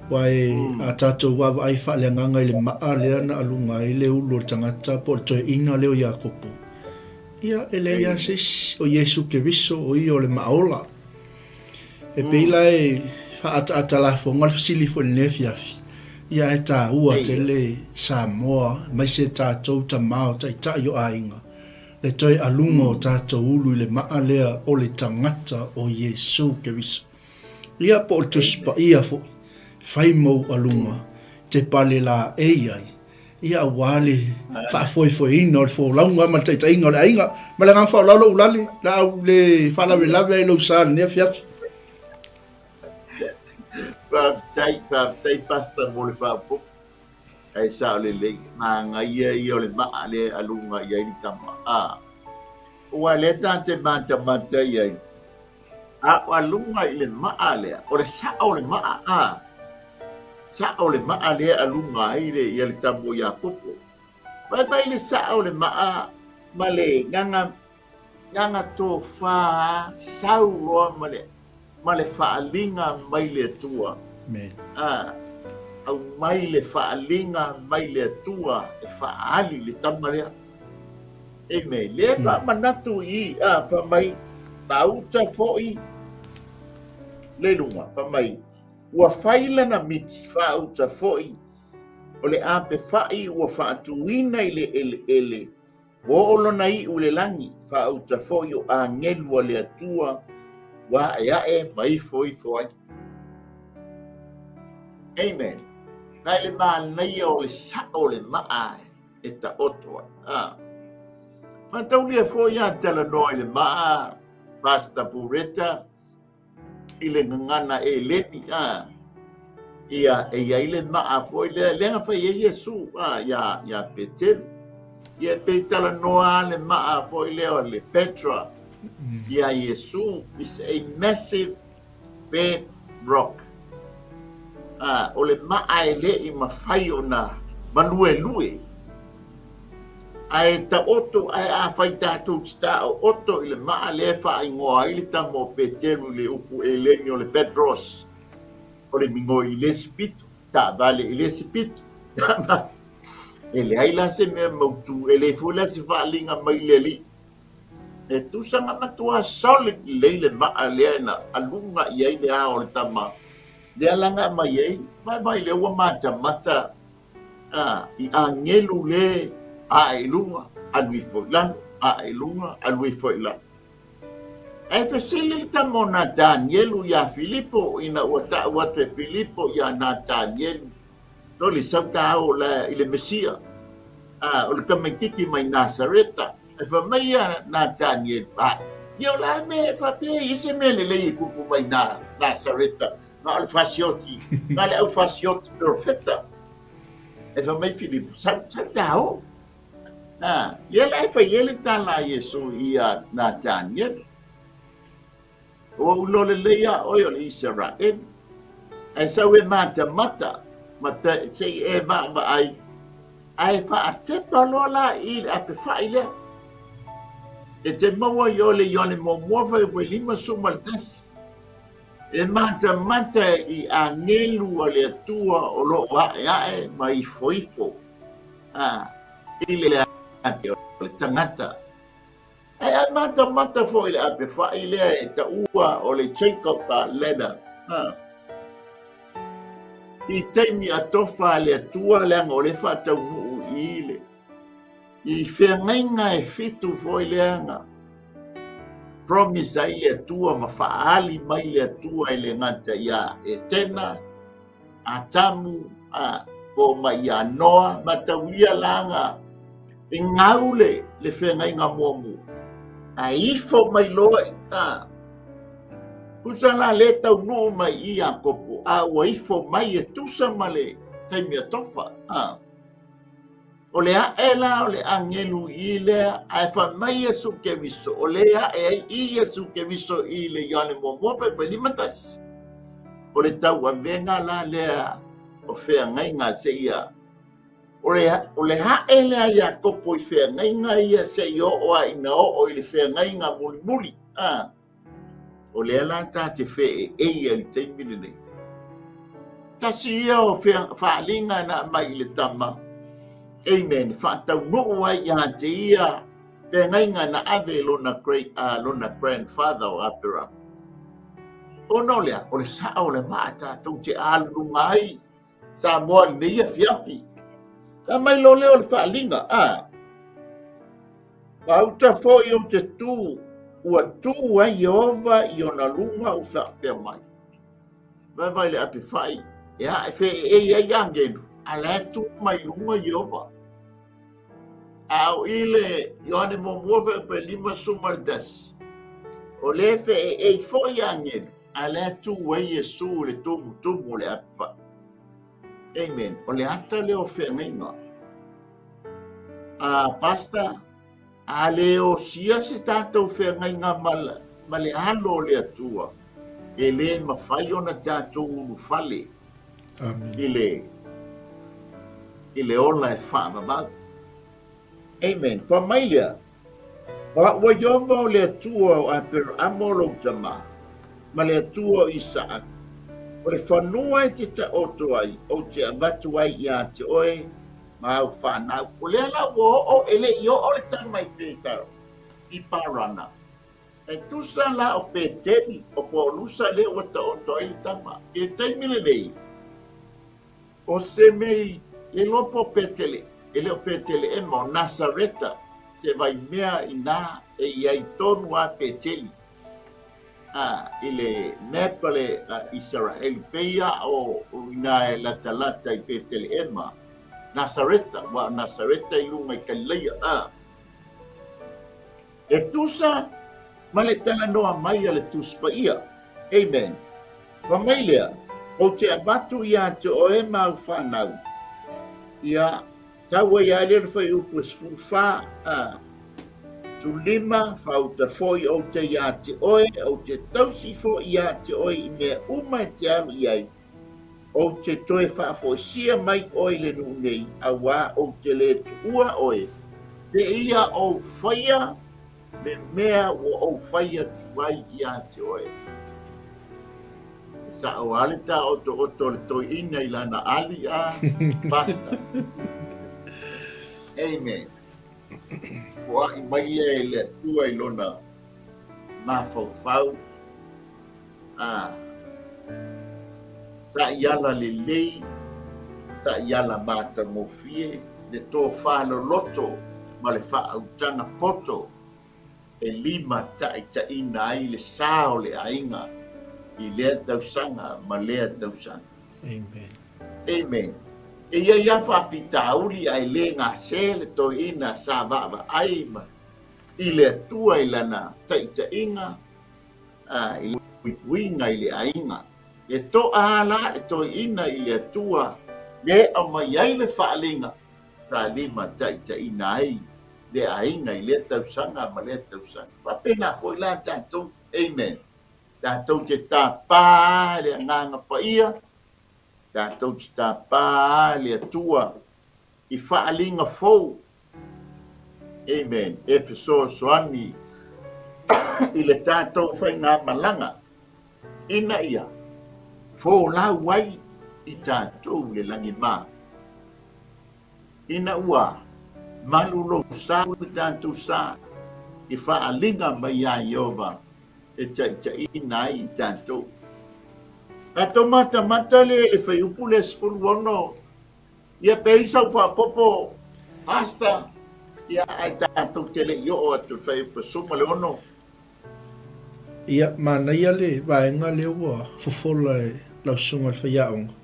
Aua e a tatou vaavaai faaleagaga i le maa lea na aluga ai le ulu o le tagata po o le toeaina lea o Iakopo, Ia, e leai lava se isi, o Iesu Keriso, o ia o le Maaola. E pei la e faaataata lafoga le fesili foi i lenei afiafi, ia ae taua tele Samoa, aemaise tatou tama o taitai o aiga, le toe aluga o tatou ulu i le maa lea o le tagata o Iesu Keriso. Ia, po o le Tusi Paia foi, fai mou aluga, te pale laei ai, Ia aua le faafoefoeina o le folauga ma le taitaiga o le aiga. Ma le agaga faaaloalo lou lale, la au le faalavelave ai lou sa i lenei afiafi. Faafetai, faafetai Pastor mo le faaopoopo. Ae sao lelei, manaia ia o le maa lea e aluga i ai le tama. A, aua lea ta te matamata i ai, A o aluga i le maa lea, o le sao o le maa, a, sao o le maa lea e aluga ai le, ia le tama o Iakopo. Vaivai le sao o le maa ma le gaga, gaga tofa sau loa ma le, ma le faaliga mai le Atua. Amen. A, aumai le faaliga mai le Atua e faaali le tama lea. Amen. Lea e faamanatu i i, a, fai mai, Gauta foi le luga, fai mai, ua fai lana miti, faauta foi, o le apefai ua faatuina i le eleele, ua oo lona iu i le lagi, faauta foi o agelu a le Atua, ua aeae ma ifoifo ai. Amen. Kai le manaia o le sao o le maa e taoto ai. A. Mataulia foi a talanoa i le maa, Pastor Pureta, i le gagana Eleni, a. Ia, e i ai le maa foi lea, lea na fai ai Iesu, a, ia, ia Peteru. Ia, e pei talanoa le maa foi lea o le Petra, ia Iesu, is a massive bed rock. A, o le maa e le i mafai ona maluelue. Ae taoto, ae afai tatou te taooto i le maa lea e faaigoa ai le tama o Peteru i le upu Eleni o le Petros, o le migoi i le isi pito, taavale i le isi pito. E leai la se mea mautu, e leai foi la se faaaliga mai le Alii. E tusa na matua solid lelei le maa lea na aluga i ai le ao o le tama, lea la na aumai ai, vaivai lea ua matamata a, i agelu le ae i luga, alu ifo i lalo, ae i luga, alu ifo i lalo. Ae fesili le tama o Natanielu iā Filipo ina ua ta'u atu e Filipo iā Natanielu, Sole, sau ta ao la i le Mesia, a, o le tamaititi mai Nasareta. Ae fai mai ia Natanielu, Ae, ia o le a le mea e faapea ai i se mea lelei e tupu mai na Nasareta, na o le fasioti, na o le au fasioti perofeta. Ae fai mai Filipo, Sau, sau ta ao. A, ia la e fai ai le tala a Iesu iā Natanielu. Ua ou iloa lelei a oe o le Isaraelu. Ae sau e matamata, ma se i e vaavaai, ae faatepa loa la i le apefaʻi lea. E te maua i o le Ioane muamua fuaiupu e 51. E matamata i agelu a le Atua o lo o aʻeaʻe ma ifoifo, a, i le ate o le tagata. Ae a matamata foi i le apefaʻi lea e taua o le Jacob Ladder, ha. I taimi a tofa a le Atua leaga o lea e faataunuu i le i feagaiga e fitu foi lea na promise ai le Atua ma faaali mai le Atua e le gata iā Etena, Atamu, a, po mai iā Noa, mataulia la na e gau le, le feagaiga muamua. Ae ifo mai loa i, a, tusa la le taunuu mai i Iakopo, a ua ifo mai e tusa ma le taimi a Tofa. A. O le aʻe la o le agelu i lea, ae fai mai Iesu Keriso, o le aʻe ai i Iesu Keriso i le Ioane muamua fuaiupu e 51. O le tauavega la lea o feagaiga seia o le, o le aʻe lea Iakopo i feagaiga ia seia oo a ina oo i le feagaiga mulimuli. A. O lea la ta te feeei ai i le taimi lenei. Tasi ia o faaaliga na aumai i le tama, amen, faataunuu ai ia te ia feagaiga na ave i lona great, lona grandfather o Aperama. Ona o lea, o le sao o le maa tatou te aluluga ai Samoa i lenei afiafi. Ka mai loa lea o le faaaliga, a. Gauta foi ou te tu, ua tu ai Ieova i ona luga ua faapea mai. Vaivai le apefaʻi, e aʻe feeei ai agelu, a la e tu mai luga Ieova. A o i le Ioane muamua fuaiupu e 51, o lea e feeei foi agelu, a la e tu ai Iesu i le tumutumu o le apefaʻi. Amen. O le ata lea o feagaiga. A Pastor, a le osia se tatou feagaiga ma, ma le alo o le Atua, e le mafai ona tatou ulufale Amen. i le, i le ola e faavavau. Amen. Fai mai lea, O au a Ieova o le Atua o Aperahama o lou tama, ma le Atua o Isaaka, o le fanua e te taoto ai, ou te avatu ai iā te oe ma au whanau. O lea la ua oo, e le i oo le tama i Petaro, i Parana. E tusa la o Peteli, o Paulusa lea ua taoto ai le tama. I le taimi lenei, o se mea i le iloa po o Petele, e le o Peteleema, o Nasareta, se vaimea inā e i ai tonu a Peteli. A, i le map a le Isaraelu, pei a o inā e latalata i Peteleema, Nasareta, ua o Nasareta i luga i Kalilaia. A, e tusa ma le talanoa mai a le Tusi Paia. Amen. Fai mai lea, Ou te avatu iā te oe ma au whanau. Ia, Tau ai a lea le fuaiupu e 14, a. 15, Whauta foi ou te iā te oe, ou te tausi foi iā te oe i mea uma e te alu i ai, ou te toe faafoisia mai oe i le nuu nei, auā ou te le tuua oe, Seia ou faia le mea ua ou fai atu ai ia te oe. E sao lava le taotooto o le toeaina i lana ali a Pastor. Amen. Foai mai lea e le Atua i lona mafaufau. A taiala lelei, taiala matagofie, le tofa loloto ma le faautaga poto e limataitaiina ai le sa o le aiga i lea tausaga ma lea tausaga. Amen. Amen. E i ai lava faafitauli ae le gase le toeaina sa vaavaai ma i le Atua i lana taitaiga a, i le puipuiga i le aiga. E toa a la le toeaina i le Atua le aumai ai le faaaliga sa limataitaiina ai le aiga i lea tausaga ma lea tausaga. Faapena foi la tatou. Amen. Tatou te tapa le Agaga Paia, tatou te tapa le Atua i faaaliga fou. Amen. E fesoasoani i le tatou faigamalaga ina ia folau ai i tatou le lagima. Ina ua malu lou sa le tatou sa i faaaliga mai iā Ieova e taitaiina ai i tatou. Tatou matamata lea i le fuaiupu lea 16, ia pe i sau faaopoopo, Pastor, ia ae tatou te le i oo atu i le fuaiupu 16. Ia, manaia le vaega lea ua fofola e lau Susuga i le Faiaoga.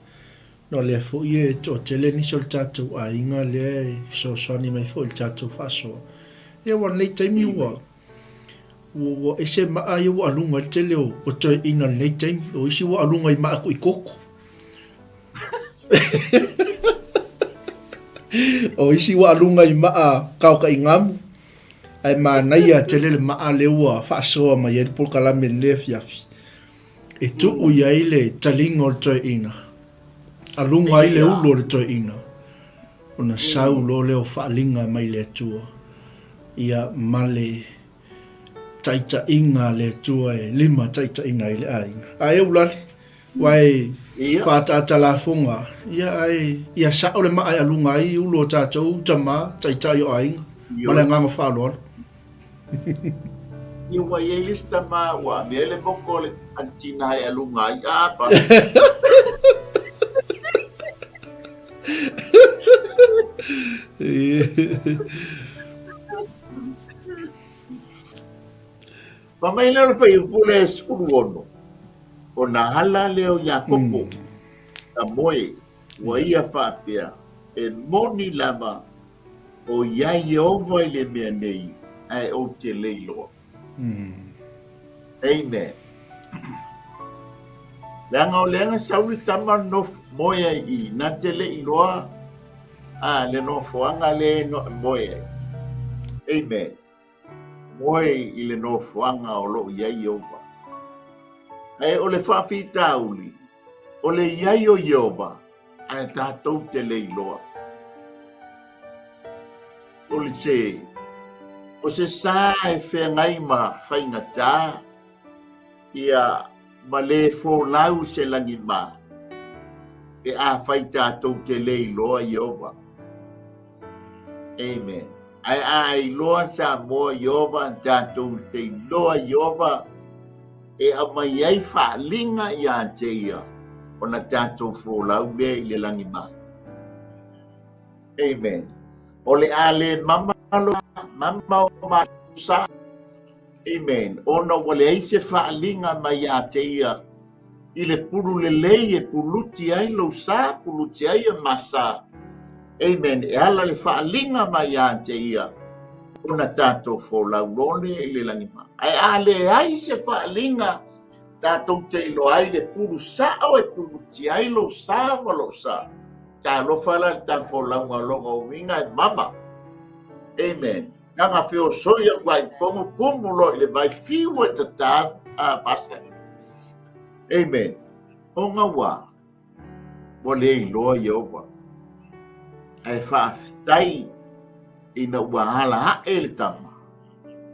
Na o lea foi e toatele nisi o le tatou aiga lea e fesoasoani mai foi i le tatou faasoa. Ia aua o lenei taimi ua ua ese maa ia ua aluga ai le tele o toeaiina i lenei taimi. O isi ua aluga i maa tuikoko. O isi ua aluga i maa kaokaigamu. Ae manaia tele le maa lea ua faasoa mai ai le polokalame i lenei afiafi. E tuu i ai le taliga o le toeaina, aluga ai le ulu o le toeaina, ona sau loa lea o faaaliga mai le Atua, ia ma le taitaiga a le Atua e limataitaiina ai le aiga. Ae ou lale, aua e faaataata lafoga, ia ae ia sao le maa e aluga ai ulu o tatou tama, taitai o aiga, ma le agaga faaaloalo. Ia ua i ai le isi tama ua avea le moko a le tina e aluga ai apa. Fai mai lea o le fuaiupu lea e 16, ona ala lea o Iakopo na moe, ua ia faapea, e moni lava O i ai Ieova i le mea nei, ae ou te le iloa. Amen. Leaga o lea na sau le tama nofo moe ai i i, na te le iloa a le nofoaga lea e moe ai. Amen. Moe i le nofoaga o lo o i ai Ieova. Ae o le faafitauli, o le i ai o Ieova, ae tatou te le iloa. O le se, o se sa e feagai ma faigata, ia ma le folau se lagima, pe afai tatou te le iloa Ieova. Amen. Ae a iloa Samoa Ieova, tatou te iloa Ieova, e aumai ai faaaliga ia te ia ona tatou folau lea i le lagima. Amen. O le a le mama lo mama o ma sa. Amen. Ona ua leai se faaaliga mai ia te ia i le pulu lelei e puluti ai lou sa, puluti ai ia ma sa. Amen. E ala le faaaliga mai ia te ia ona tatou folau loa lea i le lagima. Ae a leai se faaaliga, tatou te iloa ai le pulu sao e puluti ai lou sa ma lou sa. Talofa la le tala folauga o lona uiga e mama. Amen. Nana feosoi au ai pomu kumu loa i le vai fiu e tata a pastor. Amen. Ona ua ua le iloa Ieova. Ae faafetai. Ina ua ala aʻe le tama,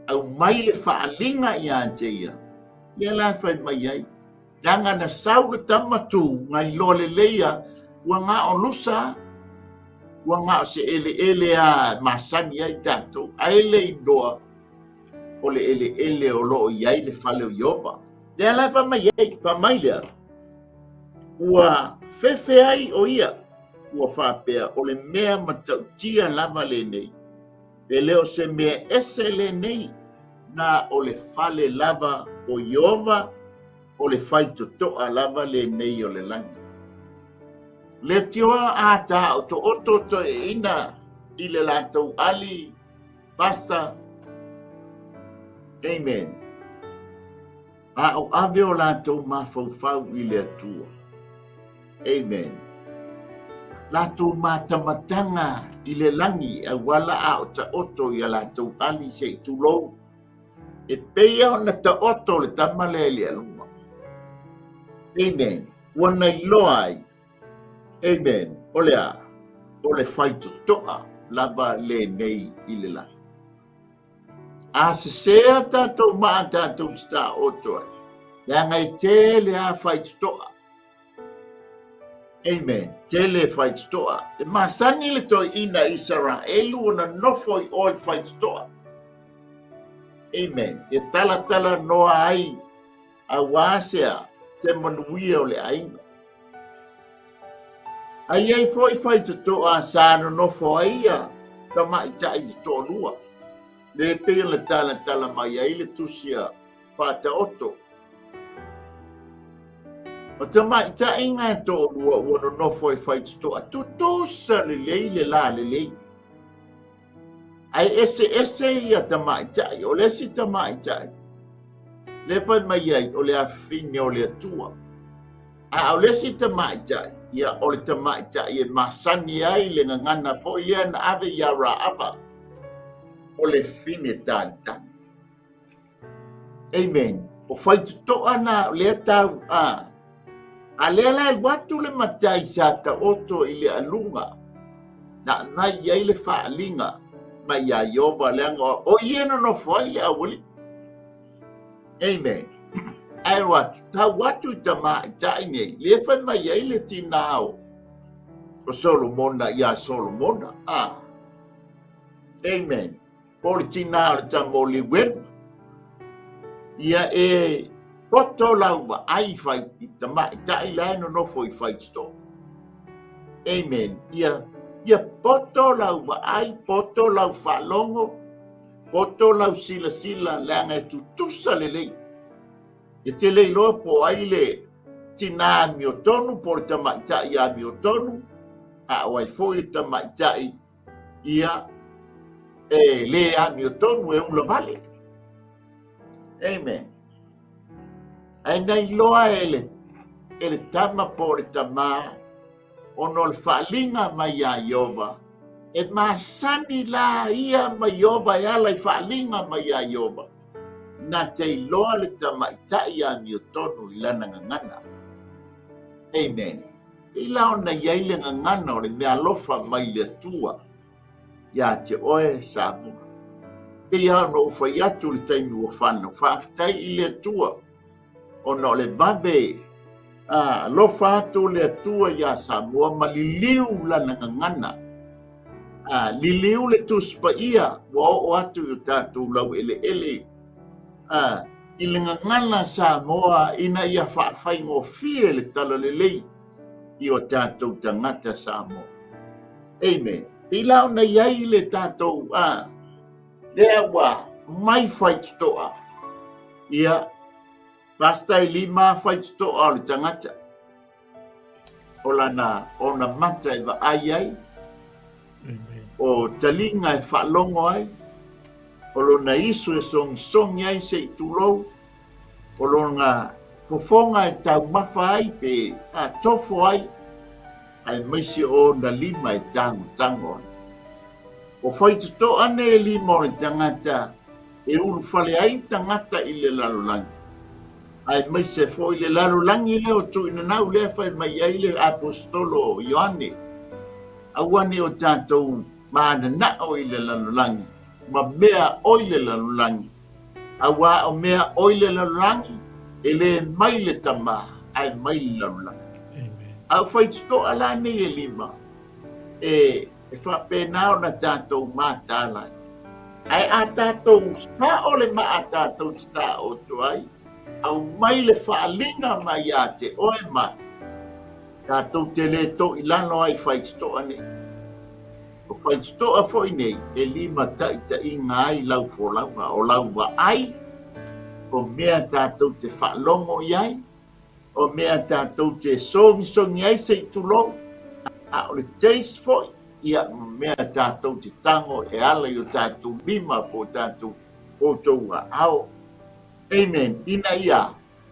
aumai le faaaliga ia te ia, lea la e fai mai ai, leaga na sau le tama tu na iloa lelei a, ua na o lusa, ua na o se eleele a masani ai tatou, ae le iloa o le eleele o lo o i ai le fale o Ieova. Lea la e fai mai ai, fai mai lea, ua fefe ai o ia, ua faapea, o le mea matautia lava lenei, e le o se mea ese lenei, na o le fale lava o Ieova, o le faitotoa lava lenei o le lagi. Leitioa a taotooto toeaiina i le latou ali Pastor, Amen. A o ave o latou mafaufau i le Atua. Amen. Latou matamataga i le lagi auala a o taoto i a latou ali se i tulou. E pei ona taoto le tama lea i le aluga. Amen. Ua na iloa ai Amen. O le a? O le faitotoa lava lenei i le lagi. A sesē a tatou maa tatou te taoto ai, leaga e tele a faitotoa. Amen. Tele faitotoa. E masani le toeaina Isaraelu ona nofo i o i faitotoa. Amen. E talatala noa ai Auā se a, se manuia o le aiga. A i ai foi faitotoa sa nonofo ai ia tamaitai se toalua, le pei ona talatala mai ai le tusi a Faataoto. O tamaitai na e toalua ua nonofo i faitotoa tutusa lelei le la lelei. Ae eseese ia tamaitai, o le isi tamaitai, lea fai mai ai, o le afine o le Atua. A o le isi tamaitai, ia o le tamaitai e masani ai le gagana foi lea na ave ia Raaba, o le fine talitali. Amen. O faitotoa na o lea tau a. A lea la e atu le matai sa taoto i le aluga, na mai i ai le faaaliga mai iā Ieova, leaga o ia e nonofo ai le aualii. Amen. Ae o atu, tau atu i tamaitai nei, lea fai mai ai le tinā o, o Solomona iā Solomona. A. Amen. Po o le tinā o le tama o Leuelu. Ia e poto lau vaai i fai, i tamaitai la e nonofo i Faitotoa. Amen. Ia, ia poto lau vaai, poto lau faalogo, poto lau silasila, leaga e tutusa lelei. E te le iloa po o ai le tinā amiotonu, po o le tamaitai amiotonu, a o ai foi le tamaitai ia e le amiotonu e ula vale. Amen. Ae na iloa e le, e le tama po o le tamā, ona o le faaliga mai iā Ieova, e masani la ia ma Ieova e ala i faaliga mai iā Ieova, na te iloa le tamaitai amiotonu i lana gagana. Amen. Pei la ona i ai le gagana o le meaalofa mai le Atua iā te oe, Samoa. Pei lava ona ou fai atu i le taimi ua fano, faafetai i le Atua ona o le vave a alofa atu le Atua iā Samoa ma liliu lana gagana. A liliu le Tusi Paia ua oo atu i o tatou laueleele a i le gagana Samoa ina ia faafaigofie le talalelei i o tatou tagata Samoa. Amen. Pei la ona i ai le tatou a lea ua mai faitotoa. Ia, Pastor e lima faitotoa o le tagata. O lana ona mata e vaai ai, o taliga e faalogo ai, o lona isu e sogisongi ai se i tulou, o lona fofoga e taumafa ai pe a tofo ai, aemaise o ona lima e tagotago ai. O faitotoa nei e lima o le tagata e ulufale ai le tagata i le lalolagi, aemaise foi le lalolagi lea o Tuuinanau lea fai mai ai le Aposetolo o Ioane, aua ne o tatou. Mananao i le lalolagi ma mea oi le lalolagi, auā o mea oi le lalolagi, e lē mai le Tamā, ae mai le lalolagi. A o faititoa la nei e lima, e, e faapena ona tatou mataala ai. Ae a tatou sao le maa tatou te taoto ai, aumai le faaaliga mai ia te oe ma tatou te lē toilalo ai i faititoa nei. O faititoa foi nei e limataitaiina ai lau folauga, o lau vaai, o mea tatou te faalogo i ai, o mea tatou te sogisogi ai se i tulou, a o le taste foi, ia, ma mea tatou te tago e ala i o tatou lima po o tatou outou aao. Amen. Ina ia,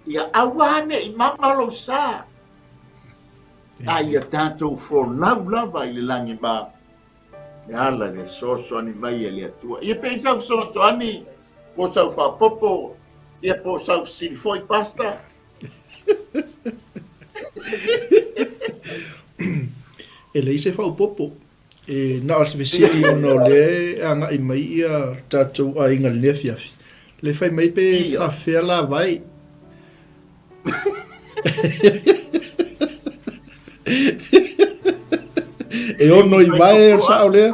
ia aua ne i mama lou sa. A ia tatou folau lava i le lagi ma e ala i le fesoasoani mai e le Atua. Ia pei sau fesoasoani po o sau faaopoopo, ia po o sau fesili foi, Pastor. E leai se faaopoopo. E na o se fesili ona o lea e agai mai ia tatou aiga i lenei afiafi. Le fai mai pe faafefea la vai. E ono i vae o le sao lea.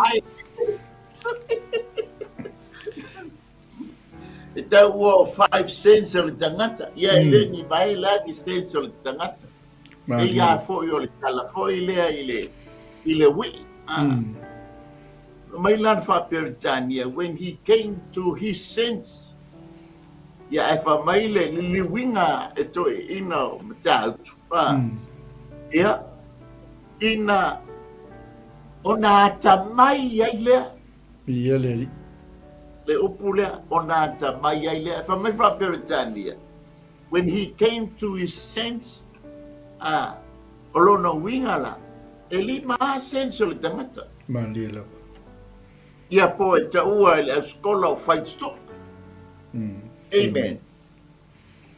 E tau ua o 5 cents o le tagata. Ia e le ni vae la ni cents o le tagata. E ia foi o le tala foi lea i le, i le uii. Ah. Mai la le faa-Peretania, when he came to his sense, ia ae fai mai le liliuina e toeaiina o Matautu, ah. Ia, ina ona atamai ai lea. Ia le alii. Le upu lea, ona atamai ai lea. Fai mai faa-Peretania, When he came to his sense, ā, o lona uiga la, e lima lava sense o le tagata. Malie lava. Ia po e taua e le ausikola o Whaititoa. Amen.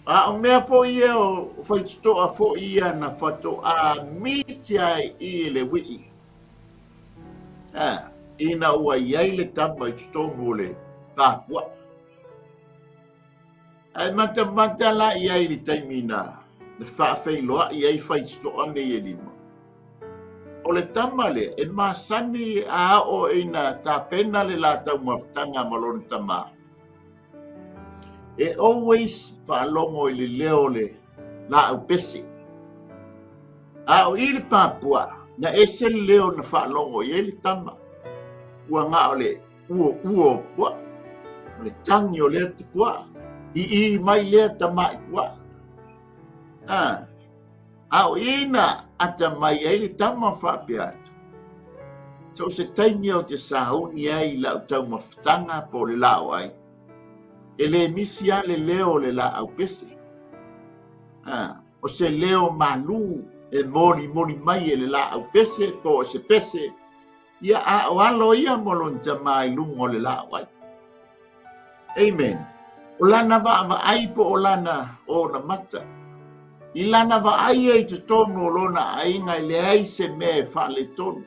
A o mea foi ia o Whaititoa foi ia na faatoa miti ai i le wii. Ā, ina ua i ai le tama i totonu o le pāpua. Ae matamata la i ai i le taimi na faafeiloai ai Faititoa nei e lima. O le tama lea e masani a oo ina tapena le la taumafataga ma lona tamā. E always faalogo i le leo o le laau pese. A o i le pāpua, na ese le leo na faalogo i ai le tama. Ua na o le uouo o puaa, o le tagi o lea puaa, ii mai lea tamaʻi puaa. A, a o i na atamai ai le tama faapea atu, So o se taimi ou te sauni ai i lau taumafataga po o le laoai, e lē misi lava le leo o le laau pese. A, o se leo malū e molimoli mai e le laau pese po o se pese Ia, a o alo ia mo lona tamā i luga o le laau ai. Amen. O lana vaavaai po o lana onamata. I lana vaai ia i totonu o lona aiga e leai se mea e faaletonu.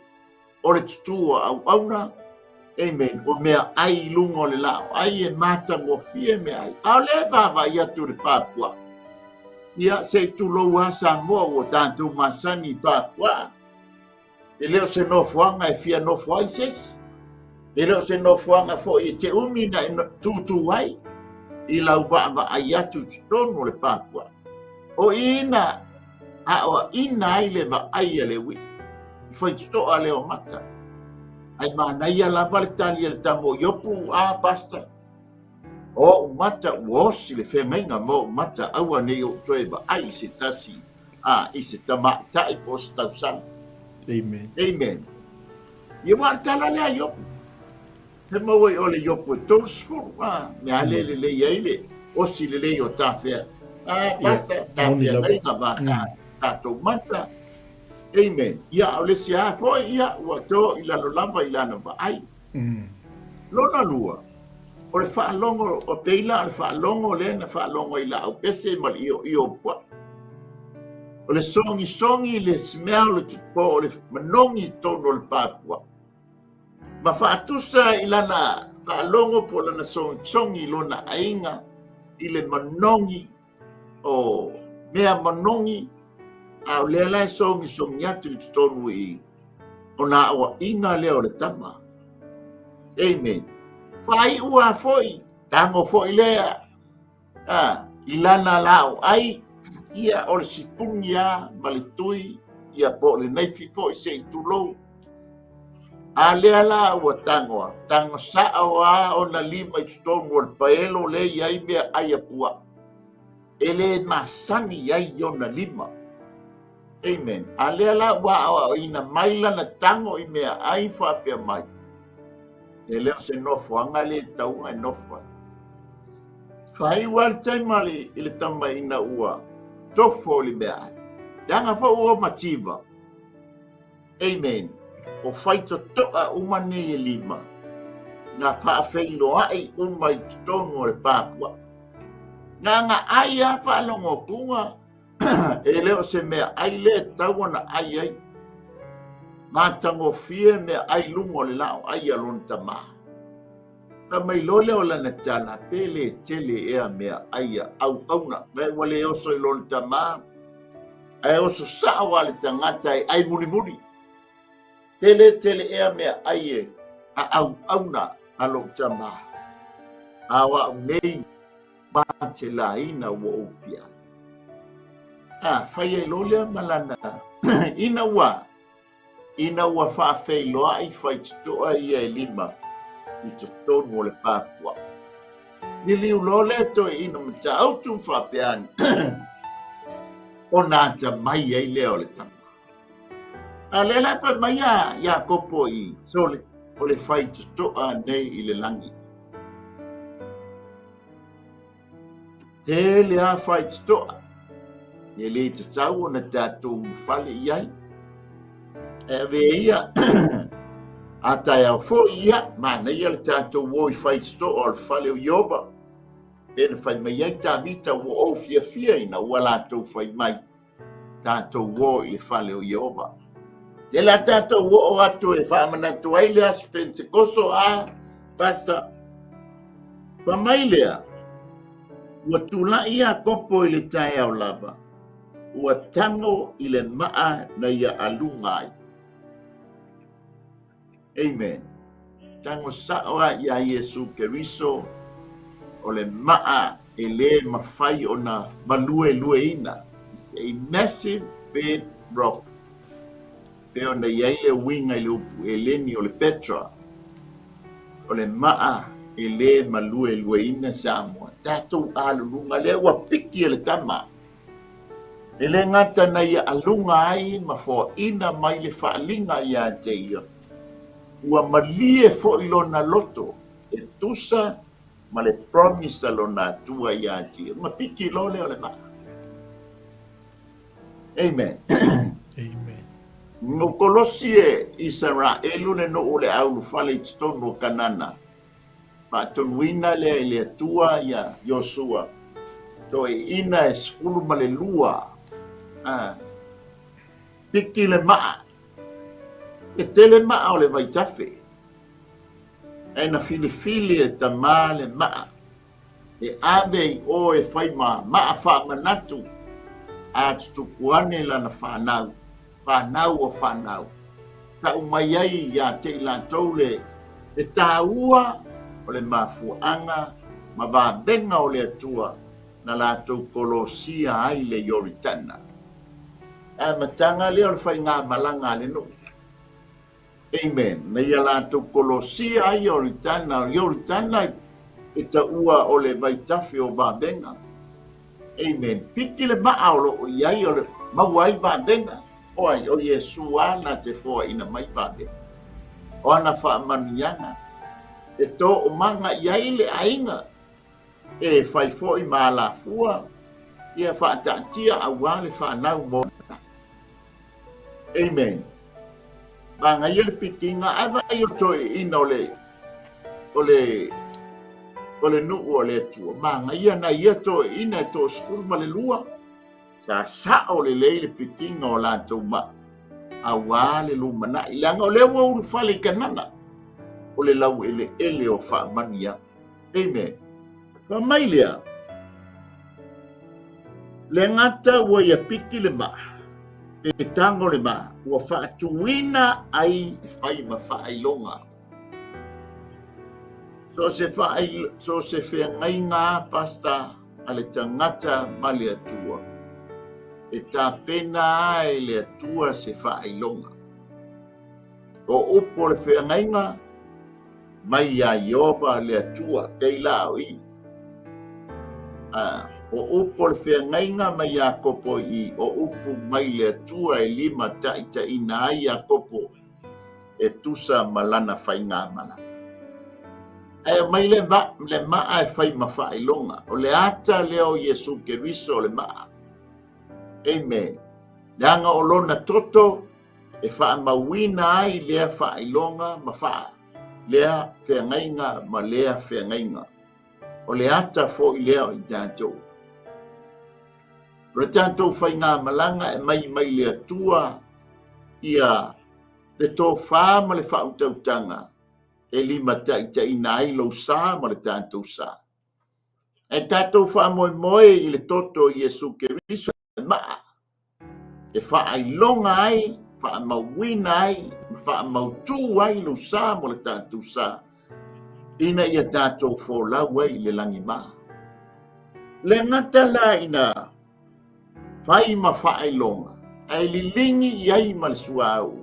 O le tutū o auauna, amen, o mea ai i luga o le laau ai e matagofie mea ai. A o lea e vaavaai atu le pāpua. Ia, se i tulou lava Samoa ua tatou masani i pāpua. E le o se nofoaga e fia nofo ai se isi. E le o se nofoaga foi e te umi na e tūtū ai i lau vaavaai atu i totonu o le pāpua. O i na aoaina ai le vaai a le uii, i faitotoa lea o mata. Ae manaia lava le tali a le tama o Iopu, a, Pastor, o ou mata ua osi le feagaiga ma ou mata aua ne i ou toe vaai i se tasi a, i se tamaitai po o se tausala. Amen. Amen. Ia ua o le tala lea a Iopu. He maua i ole Iopu e 30, a, mea le lelei ai le osi lelei o tafea. A, basta, tafea nei ka va tatou mata. Amen. Ia, o le isi a foi, ia, ua to i lalo lava i lana vaai. Lona lua, o le faalogo, o pei la o le faalogo lea na faalogo i laau pese ma le ioio o puaa. O le sogisogi le smell o le po o le manogi i totonu o le pā puaa. Ma faatusa i lana faalogo po o lana sogisogi i lona aiga i le manogi o mea manogi, a o lea la e sogisogi atu i totonu i ona aoaiga lea o le tama. Amen. Faaiu a foi, tago foi lea a, i lana laoai, ia o le sipuni a ma le tui, ia po o le naifi foi se i tulou. A lea la ua tago a, tago sao a ona lima i totonu o le paelo lea e i ai meaai a puaa. E le masani ai i ona lima. Amen. A lea la ua aoaoina mai lana tago i meaai faapea mai, e le o se nofoaga lea e tatau ona e nofo ai. Faaiu lava le taima i le tama ina ua tofo i le meaai. Leaga foi ua mativa. Amen. O faitotoa uma nei e lima, na faafeiloai uma i totonu o le pā puaa. Na nga ai a faalogotuga e le o se mea ai lea e tatau ona ai ai. Matagofie mea ai luga o le lao ai a lona tamā. Fai mai loa lea o lana tala, pe le tele ea mea ai a auauna. Mai ua le oso i lona tamā, ae oso sao a le tagata e ai mulimuli. Pe le tele ea mea ai e a auauna a lou tamā, a o au nei matelaina ua ou fia ai. A, fai ai loa lea ma lana ina ua ina ua faafeiloai faitotoa ia e lima i totonu o le pā puaa. Liliu loa lea toeaina Matautu ma faapea ane, ona atamai ai lea o le tama. A lea la fai mai a Iakopo i Sole, o le faitotoa nei i le lagi. Tele a faitotoa, e le tatau ona tatou ulufale i ai. E ave ia, a taeao foi ia, manaia le tatou o i faitotoa o le fale o Ieova. Pe na fai mai ai Tavita ua ou fiafia ina ua latou fai mai, tatou o i le fale o Ieova. Te la tatou oo atu e faamanatu ai le aso Pentekoso a Pastor. Fa mai lea, ua tulai Iakopo i le taeao lava, ua tago i le maa na ia aluga ai. Amen. Tago sao a iā Iesu Keriso, o le maa e lē mafai ona maluelueina. It's a massive bed rock. Pei ona i ai le uiga i le upu Eleni o le Petra, o le maa e lē maluelueina Samoa. Tatou aluluga lea ua piki e le tama. E le gata na ia aluga ai ma foaina mai le faaliga ia te ia, ua malie foi lona loto e tusa ma le promise a lona Atua ia te ia. Ona piki loa lea o le vaa. Amen. Amen. No kolosi e Isaraelu le nuu o le aulufale i totonu o Kanana. Faatonuina lea e le Atua ia Iosua, toeaiina e 12, a, piki le maa, e tele maa o le vaitafe, ae na filifili e tamā le maa e ave i o e fai ma maa faamanatu a tutupu ane lana fanau, fanau o fanau. Tau mai ai ia te i latou le le taua o le mafuaaga ma vavega o le Atua na latou kolosia ai le Ioritana. E amataga lea o le faigamalaga a le nuu. Amen. Na ia latou kolosia ai Ioritana, o Ioritana e taua o le vaitafe o vavega. Amen. Piki le maa o lo o i ai o le maua ai vavega. O ai? O Iesu lava na te foaina mai vavega. O ana faamanuiaga e toomaga i ai le aiga, e fai foi ma alafua, ia faataatia aua le fanau mona. Amen. Manaia le pikiga ae vaai o toeaiina o le o le o le nuu o le Atua. Manaia na ia toeaiina e 12 sa sao lelei le pikiga o latou maa aua le lumanai. Leaga o lea ua ulufale i Kanana. o le laueleele o faamanuiaga. Amen. Fai mai lea, Le gata ua ia piki le maa, pe tago le maa, ua faatuina ai e fai ma faailoga. So se, whaai, so se feagaiga pasta a le tagata ma le Atua. E tapena a e le Atua se faailoga. O upu o le feagaiga, mai iā Ieova le Atua, kei la o i. A, o upu o le feagaiga mai Iakopo i, o upu mai le Atua e limataitaiina ai Iakopo e tusa ma lana faigamalaga. Ae aumai le, va, le maa e fai ma faailoga. O le ata lea o Iesu Keriso o le maa. Amen. Leaga o lona toto e faamauina ai lea faailoga ma faa, lea feagaiga ma lea feagaiga. O le ata foi lea o i tatou. O le tatou faigamalaga e mai mai le Atua ia le tofa ma le faautautaga e limataitaiina ai lou sa ma le tatou sa. Ae tatou faamoemoe i le toto o Iesu Keriso e maa, e faailoga ai, faamauina ai, ma faamautū ai lou sa mo le tatou sa, ina ia tatou folau ai i le lagimā. Le gata la ina fai ma faailoga, ae liligi i ai ma le suauu,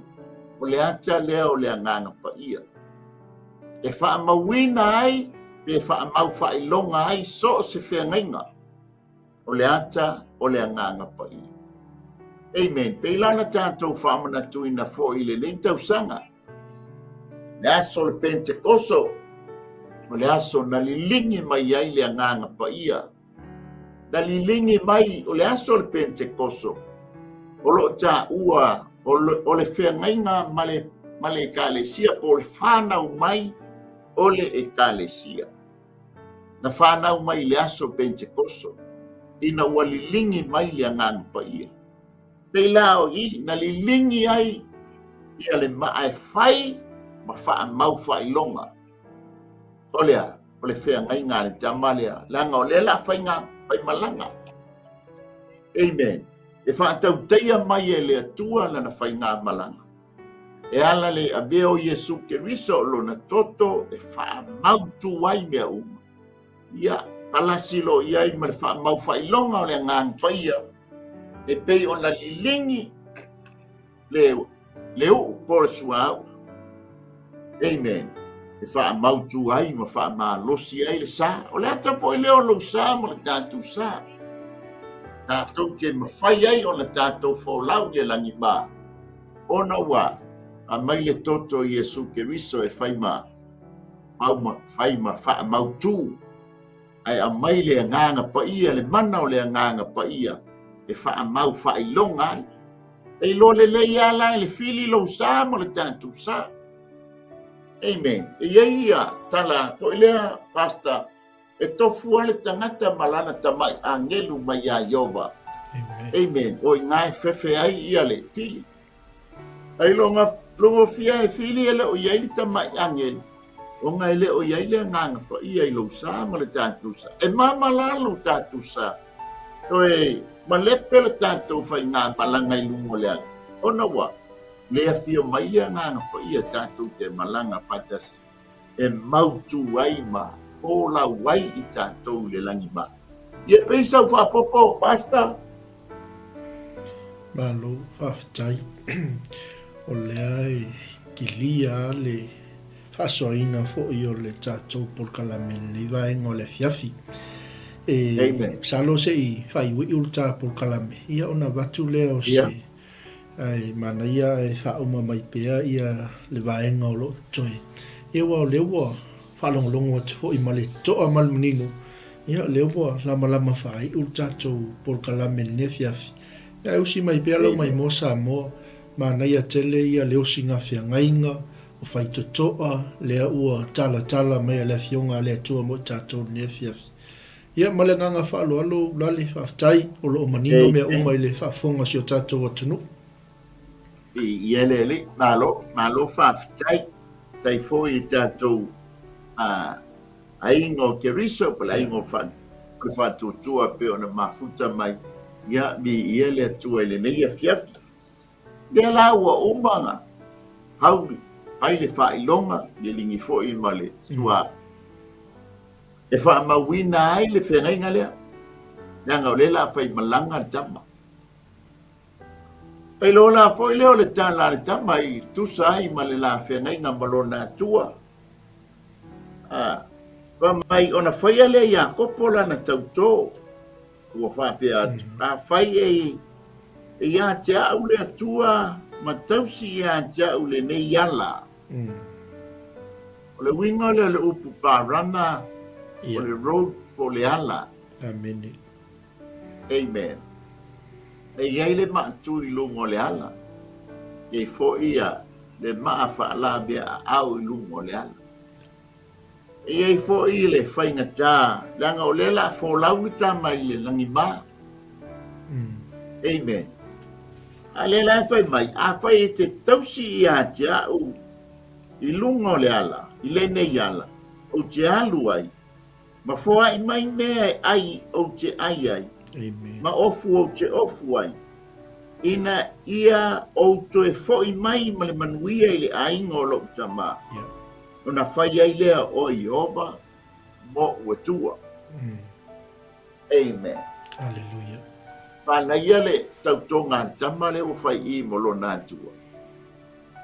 o le ata lea o le Agaga Paia, e faamauina ai pe faamau faailoga ai so o se feagaiga, o le ata o le Agaga Paia. Amen. Pei la na tatou faamanatuina foi i lenei tausaga, le aso o le Pentekoso, o le aso na liligi mai ai le Agaga Paia, Na liligi mai o le aso o le Pentekoso, o lo o taua o le feagaiga ma le, ma le ekalesia, po o le whanau mai o le ekalesia. Na whanau mai i le aso Pentekoso, ina ua liligi mai le Agaga Paia. Pei la o i, na liligi ai ia le maa e fai ma whaamau whailoga. O le a? O le feagaiga a le tama lea, leaga o lea la faiga faimalaga. Amen. E faatautaia mai e le Atua lana faigamalaga. E ala le avea o Iesu Keriso o lona toto e faamautu ai mea uma. Ia, palasi lo i ai ma le faamau faailoga o le Agaga Paia, e pei ona liligi le, le uu po o le suauu. Amen. E faamautu ai ma faamalosi ai le sa. O le ata foi lea o lou sa ma le tatou sa. Tatou te mafai ai ona tatou folau i le lagimā. Ona ua aumai le toto o Iesu Keriso e fai ma, fai ma faamautu ae aumai le Agaga Paia, le mana o le Agaga Paia e faamau faailoga ai. E iloa lelei lava la e le fili lou sa ma le tatou sa. Amen. E i ai ia tala foi lea, Pastor, e tofu lava le tagata ma lana tamai agelu mai iā Ieova. Amen. Amen. O i ina e fefe ai ia le fili. Ai loga logofia e fili e le o i ai le tamai agelu, ona e le o i ai le Agaga Paia i lou sa ma le tatou sa. E mama la lo tatou sa, toe malepe le tatou faigamalaga i luga o le ala, ona ua le afio mai le Agaga Paia tatou te malaga faatasi e mautu ai ma folau ai i tatou i le lagimā. Ia pei sau faapopo, Pastor. Malo, faafetai. O lea e kilia le faasoaina foi o le tatou polokalame i lenei vaega o le afiafi. E masalo se i faaiuiu le ta polokalame, ia ona avatu lea o se yeah. Ae manaia ae faauma mai pea ia le vaega o lo o totoe. Ia aua o lea ua faalogologo atu foi ma le toa ma le manino, ia o lea ua lamalama faaiu le tatou polokalame i lenei afiafi. Ia ae usi mai pea lau maimoa Samoa, manaia tele ia le osiga feagaiga, o faitotoa, lea ua talatala mai a le Afioga a le Atua mo i tatou i lenei afiafi. Ia, ma le agaga faaaloalo, Lale, faafetai, o lo o manino mea uma i le faafofoga o si o tatou atunuu. I, i ele ele, malo, malo faafetai. Tai foi i tatou aiga o Keriso po o le aiga o le Faatuatua e pei ona mafuta mai, ia, viia le Atua i lenei afiafi. Lea la ua uma ona hauli ai le faailoga, le ligi foi ma le suauu, e faamauina ai le feagaiga lea, leaga o lea o le a faimalaga le tama. E lola foi lea o le tala a le tama i tusa ai ma le la feagaiga ma lona Atua. A, fai mai ona faia lea e Iakopo lana tautō, ua faapea atu, Afai e ia te au le Atua ma tausi ia te au lenei ala. O le uiga lea o le upu Parana, o le road po o le ala. Amene. Amen. E i ai le maa tu i luga o le ala, e i ai foi le maa faalavea aao i luga o le ala. E i ai foi le faigata, leaga o lea o le a folau le tama i le lagima. Amen. A lea la e fai mai, afai e te tausi ia te au i luga o le ala, i lenei ala, ou te alu ai, Ma foai mai mea e ai ou te ai ai, Amen. ma ofu ou te ofu ai, ina ia ou toe foi mai ma le manuia i le aiga o lou tama, Yeah. ona fai ai lea o Ieova moʻu Atua. Amen. Hallelujah. Manaia le tautoga a le tama lea ua fai i mo lona Atua.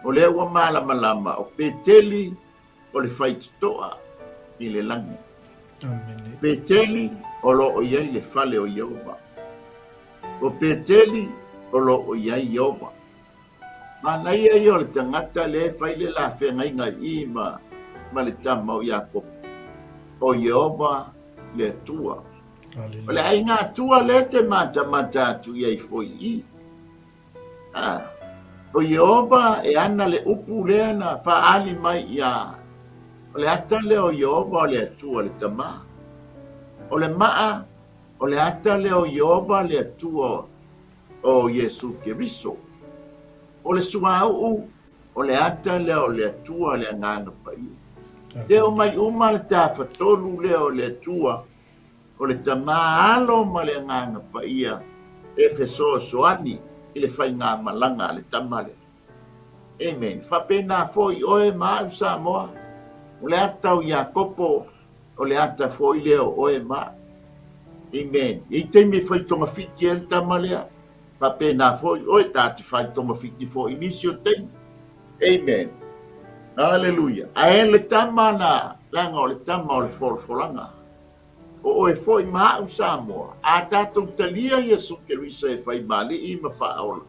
O lea ua malamalama o Peteli o le faitotoa i le lagi. Amene. Peteli o lo o i ai le fale o Ieova. O Peteli o lo o i ai Ieova. Manaia ia o le tagata lea e fai le la feagaiga i i ma, ma le tama o Iakopo. O Ieova le Atua. O le aiga Atua lea e te matamata atu i ai foi i i. A, o Ieova e ana le upu lea na faaali mai iā, o le ata lea o Ieova o le Atua le Tama. O le maa, o le ata lea o Ieova le Atua o Iesu Keriso. O le suauu, o le ata lea o le Atua le Agaga Paia. Lea omai uma le Tafatolu lea o le Atua O le Tama Alo ma le Agaga Paia e fesoasoani i le faigamalaga a le tama lea. Amen. Faapena foi oe ma au Samoa, o le ata o Iakopo, o le ata foi lea o oe ma au. Amen. E i ai taimi e fai togafiti ai le tama lea, faapena foi oe, ta te fai togafiti foi i nisi o taimi. Amen. Haleluia. Ae le tama na, leaga o le tama o le folafolaga. O oe foi ma au Samoa, a tatou talia Iesu Keriso e fai ma Alii ma Faaola.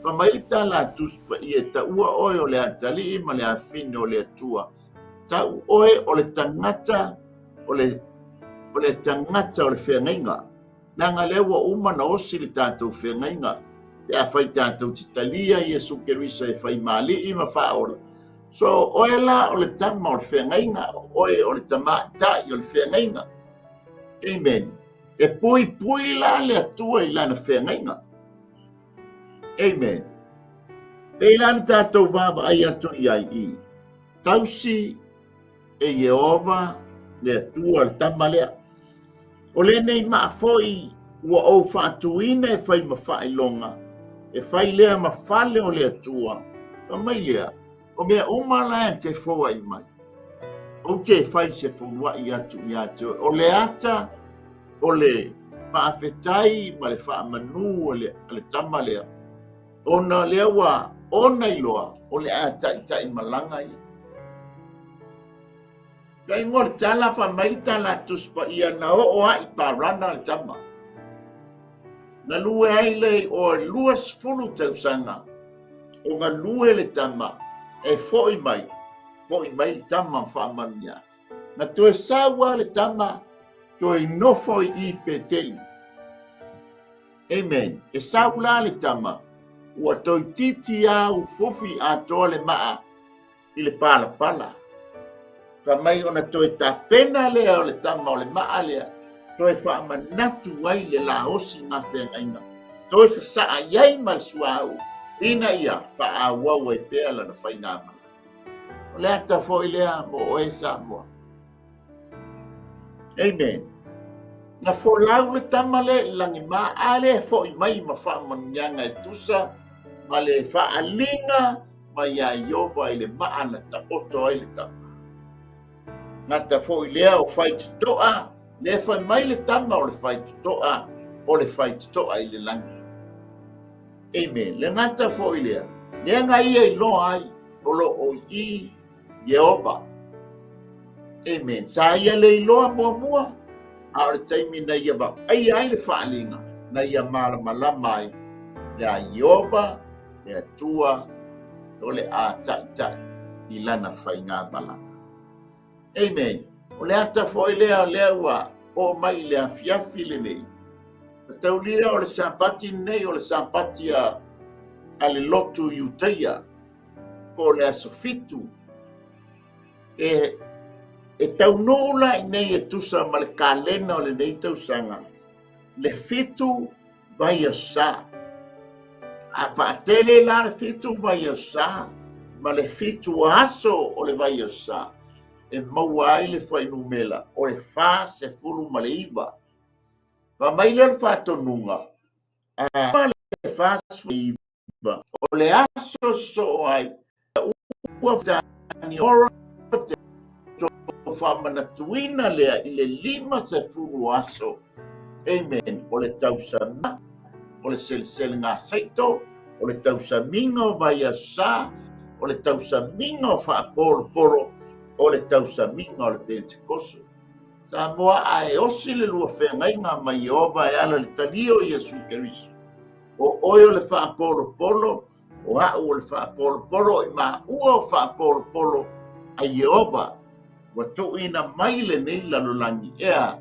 Fai mai le tala a Tusi Paia e taua oe o le atalii ma le afine o le Atua. Tau oe o le tagata o le o le tagata o le feagaiga. Leaga lea ua uma na osi le tatou feagaiga pe afai tatou te talia Iesu Keriso e fai ma Alii ma Faaola. So, oe la o le tama o le feagaiga, oe o le tamaitai o le feagaiga. Amen. E puipui la le Atua i lana feagaiga. Amen. E la le tatou vaavaai atu i ai i tausi e Ieova le Atua le tama lea. O lenei maa foi ua ou faatuina e fai ma faailoga, e fai lea ma fale o le Atua. Fai mai lea, o mea uma la e te foai mai, ou te fai se fuluai atu ia te oe. O le ata o le faafetai ma le faamanu a le tama lea, ona lea ua ona iloa o le a taitai malaga ia. Ka ingoa le tala, fai mai le tala a Tusi Paia, na oo ai i Parana le tama. Galue ai le o e 20 tausaga o galue le tama e foi mai, foi mai le tama ma faamanuia. Na toe sau lava le tama, toe nofo i i Peteli. Amen. E sau la le tama, ua toeitiiti lava ufufi atoa le maa i le palapala. Fai mai ona toe tapena lea o le tama o le maa lea, toe faamanatu ai le laosi ma feagaiga, toe sasaa i ai ma le suauu, ina ia faaauau ai pea lana faigamalaga. O le ata foi lea mo oe Samoa. Amen. Na folau le tama lea i lagima, a lea e foi mai ma faamanuiaga e tusa ma le faaaliga mai ia Ieova i le maa na taoto ai le tama. Gata foi lea o faitotoa, lea fai mai le tama o le faitotoa, o le faitotoa i le lagi. Amen. Le gata foi lea, lea na ia iloa ai o lo o i Ieova. Amen. Sa ia le iloa muamua, a o le taimi na ia vaaia ai le faaaliga, na ia malamalama ai ia Ieova, le Atua, o le a taitai i lana faigamalaga. Amen. O le ata foi lea o lea ua oo mai i le afiafi lenei. Mataulia o le Sapati lenei o le Sapati a, a le lotu Iutaia po o le aso fitu. E, e taunuu la i nei e tusa ma le kalena o lenei tausaga le fitu vaiaso. A faatele la le fitu vaiaso ma le fitu aso o le vaiaso e maua ai le fuainumera o le 49. Fai mai lea o le faatonuga, a le 49 o le aso soo ai ua tani ora te faamanatuina lea i le 50 aso. Amen. O le tausamiga, o le seleselega saito, o le tausamiga o vaiaso, o le tausamiga o faapolopolo, o le tausamiga o le Pentekoso. Samoa a e osi le lua feagaiga ma Ieova e ala i le talia o Iesu Keriso. O oe o le faapolopolo, o a'u o le faapolopolo, o i maua o faapolopolo a Ieova ua tuuina mai lenei lalolagi, ea,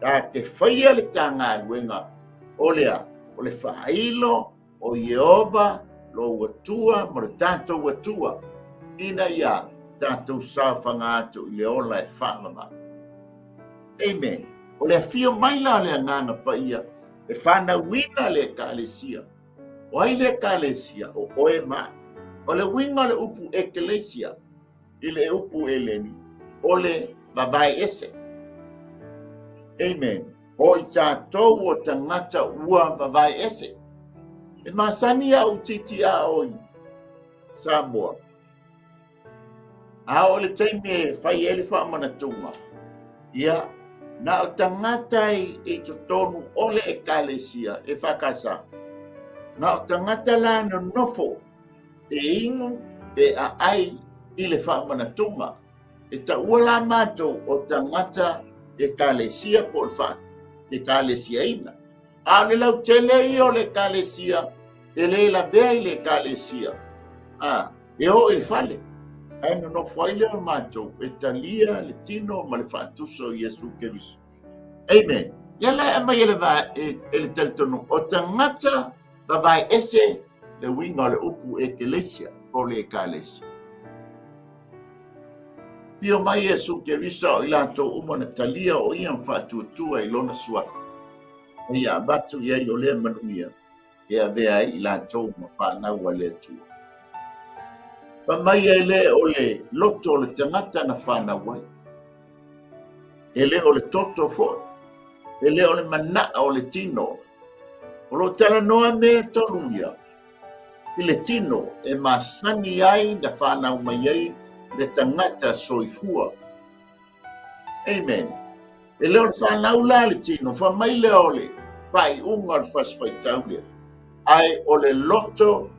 ta te faia le ta galuega o le a? O le faailo o Ieova lou Atua ma le tatou Atua, ina ia tatou saofaga atu i le ola e faavavau. Amen. O le afio mai la o le Agaga Paia e fanauina le Ekalesia. O ai le Ekalesia? O oe ma au. O le uiga o le upu Ekelesia i le upu Eleni, o le vavae ese. Amen. O i tatou o tagata ua vavae ese. E masani au titi a oi Samoa. A oo le taimi e fai ai le faamanatuga, ia, na o tagata i totonu o le Ekalesia e FKS. Na o tagata la nonofo e inu pe aai i le faamanatuga. E taua la matou o tagata Ekalesia po o le fa-Ekalesiaina. A o le lautele ia o le Ekalesia e le lavea i le Ekalesia. A, e oo i le fale, ae nonofo ai lea o matou e talia le tino ma le faatusa o Iesu Keriso. Amen. Ia la e aumai e le, va, e, e le talitonuga, o tagata vavae ese le uiga o le upu ekelesia, po o le ekalesia. Afio mai Iesu Keriso o i latou uma na talia o ia ma faatuatua i lona suafa. A ia avatu i ai o lea manuia e avea ai i latou ma fanau a le Atua. Fai mai e le o le loto o le tagata na fanau ai. E le o le toto foi. E le o le manaa o le tino. O lo o talanoa mea e tolu ia i le tino e masani ai na fanau mai ai le tagata soifua. Amen. E le o le fanau la le tino, fai mai lea o le faaiuga o le Fasi Faitau lea, ae o le loto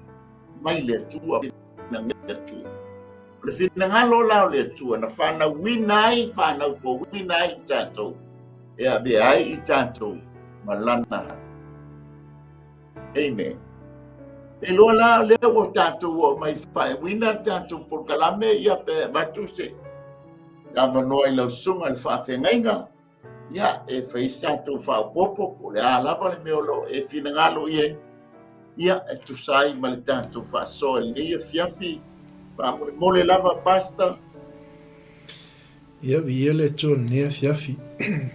mai le Atua, le Atua. O le finagalo la o le Atua na fanauina ai, fanau fouina ai i tatou, e avea ai i tatou ma lana. Amen. E loa la lea ua tatou oo mai faaiuina le tatou polokalame, ia pe avatu se avanoa i lau susuga i le faafeagaiga, ia e fai se tatou faaopoopo po o le a lava le mea o lo o e finagalo i ai, ia e tusa ai ma le tatou faasoa i lenei afiafi. Faamolemole lava, Pastor. Ia, viia le Atua i lenei afiafi.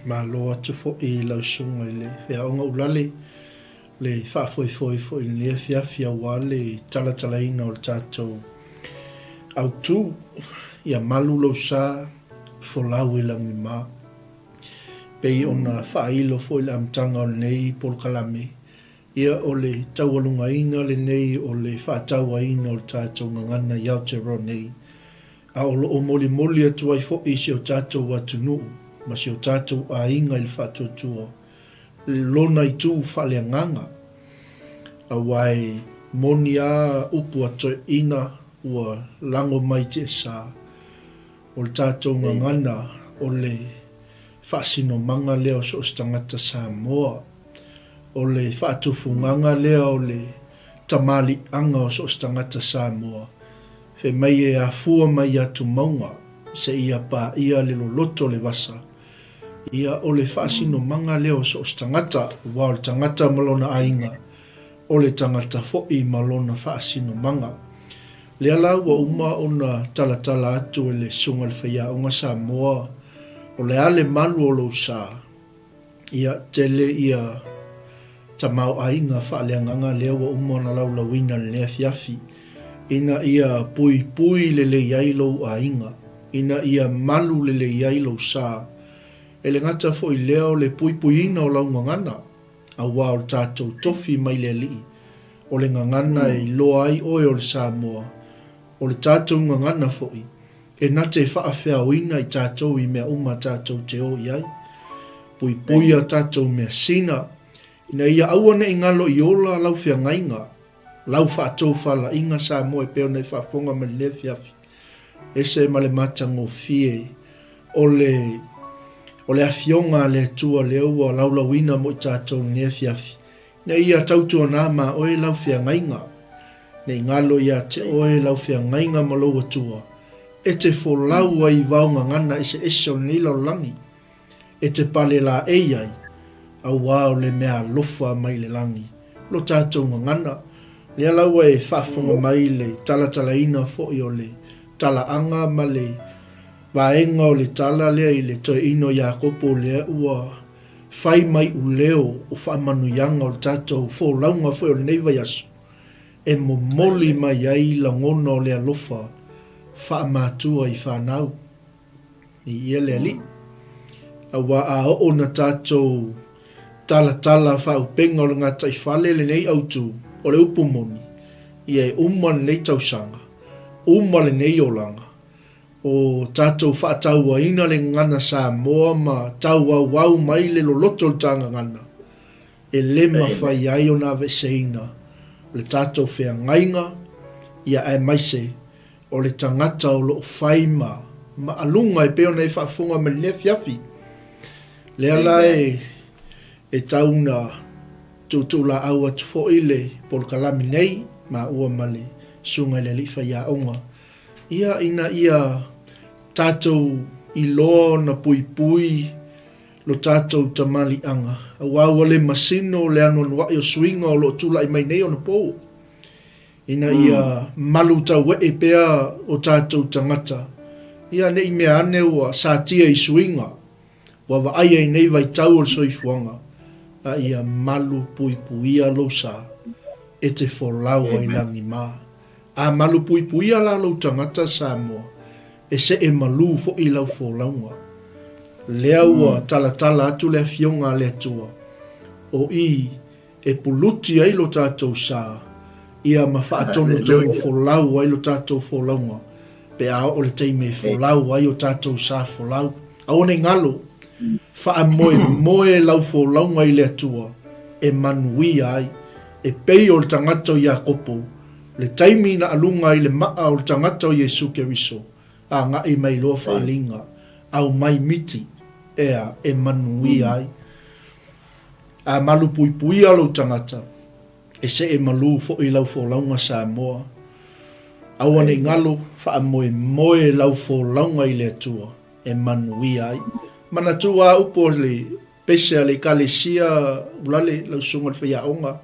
Malo atu foi i lau susuga i le Feaoga Ulale le faafoefoe foi i lenei afiafi aua le talatalaina o le tatou. Autu, Ia malu lou sa, folau i lagima. Pei ona faailo foi le amataga o lenei polokalame, ia o le taualugaina lenei o le faatauaina o le tatou gagana i Aotearoa nei, a o lo o molimoli atu ai foi i si o tatou atunuu ma si o tatou aiga i le faatuatua lona itu faaleagaga, aua e moni a upu a toeaiina ua lago mai tiasa, o le tatou gagana o le faasinomaga lea o so o se tagata Samoa, o le faatufugaga lea o le tamaliiaga o so o se tagata Samoa, fai mai e afua mai i atumauga seia paia le loloto o le vasa, Ia, o le faasinomaga lea o so o se tagata, aua o le tagata ma lona aiga, o le tagata foi ma lona faasinomaga. Lea la ua uma ona talatala atu e le Susuga i le Faiaoga Samoa, o le a le malu o lou sa, ia, tele ia tamaoaiga faaleagaga lea ua uma ona laulauina i lenei afiafi, ina ia puipui lelei ai lou aiga, ina ia malu lelei ai lou sa. E le gata foi i lea o le puipuiina o lau gagana, aua o le tatou tofi mai le Alii, o le gagana e iloa ai oe o le Samoa, o le tatou gagana foi, e na te faafeaoina i tatou i mea uma tatou te o i ai. Puipuia tatou measina, ina ia aua ne i galo i ola lau feagaiga, lau faatofalaiga Samoa e pei ona e faafofoga mai lenei afiafi. Ese ma le matagofie o le o le Afioga a le Atua lea ua laulauina mo i tatou i lenei afiafi, ina ia tautuana ma oe lau feagaiga, ne i galo ia te oe lau feagaiga ma lou Atua, e te folau ai i vaogagana eseese o lenei lalolagi, e te pale laei ai, auā o le mea alofa mai le lagi, lo tatou gagana. Lea la ua e faafofoga mai i le talatalaina foi o le talaaga ma le vaega o le tala lea i le toeaina o Iakopo lea ua fai mai uleo o faamanuiaga o le tatou folauga foi o lenei vaiaso, e momoli mai ai lagona o le alofa faamatua i fanau. Viia le Alii. Aua a oo ina tatou talatala faaupega o le gataifale lenei autu, o le upu moni, ia e uma lenei tausaga, uma lenei olaga, o tatou faatauaina le gagana Samoa ma tauauau mai le loloto o le ta gagana, e le mafai ai ona aveeseina le tatou feagaiga, ia aemaise o le tagata o lo o fai ma maaluga e pei ona e faafofoga mai lenei afiafi. Lea la e e tau na tuutuulaau atu foi le polokalame nei maua ma le Susuga i le Alii Faiaoga, ia ina ia tatou iloa ona puipui lo tatou tamaliiaga, aua ua le masino le anoanoai o suiga o lo o tulai mai nei ona po. Ina ia malu tauee pea o tatou tagata, ia ne i mea ane ua satia i suiga ua vaaia i nei vaitau o le soifuaga, a ia malu puipuia lou sa e te folau ai lagi ma. A malu puipuia la lou tagata Samoa, e see malū foi lau folauga. Lea ua talatala atu le Afioga a le Atua, o i e puluti ai lo tatou sa, ia ma faatonutonu folau ai lo tatou folauga, pe a oo le taimi e folau ai o tatou sa folau. Aua ne i galo, faamoemoe lau folauga i le Atua e manuia ai, e pei o le tagata o Iakopo, le taimi na aluga ai le maa o le tagata o Iesu Keriso, agai mai loa faaliga, aumai miti, ea, e manuia ai. A malupuipuia lou tagata, e see malū foi lau folauga Samoa. Aua ne i galo, faamoemoe lau folauga i le Atua e manuia ai. Manatua a upu o le pese a le Ekalesia Ulale, lau susuga i le faiaoga,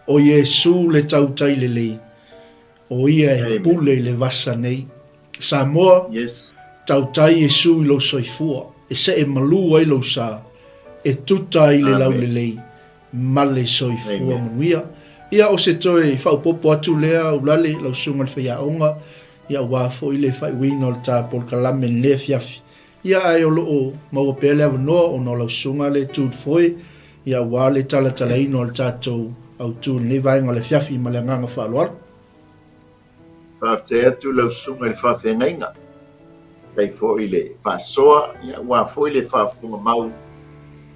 o Iesu le tautai lelei, O ia e pule i le vasa nei. Samoa, Yes. Tautai Iesu i lou soifua, e see malū ai lou sa, e tuta ai le Amen. laulelei ma le soifua Amen. manuia. Ia, o se toe faaopoopo atu lea, Ulale, lau susuga i le faiaoga, Ia aua foi le faaiuina o le ta polokalame i lenei afiafi. Ia ae o lo o maua pea le avanoa ona o lau susuga le tu i le foe, ia aua le talatalaina o le tatou autu i lenei vaega o le afiafi ma le agaga faaaloalo. Faafetai atu lau susuga i le faafeagaiga, faafetai foi i le faasoa, ia aua foi le faafofoga mau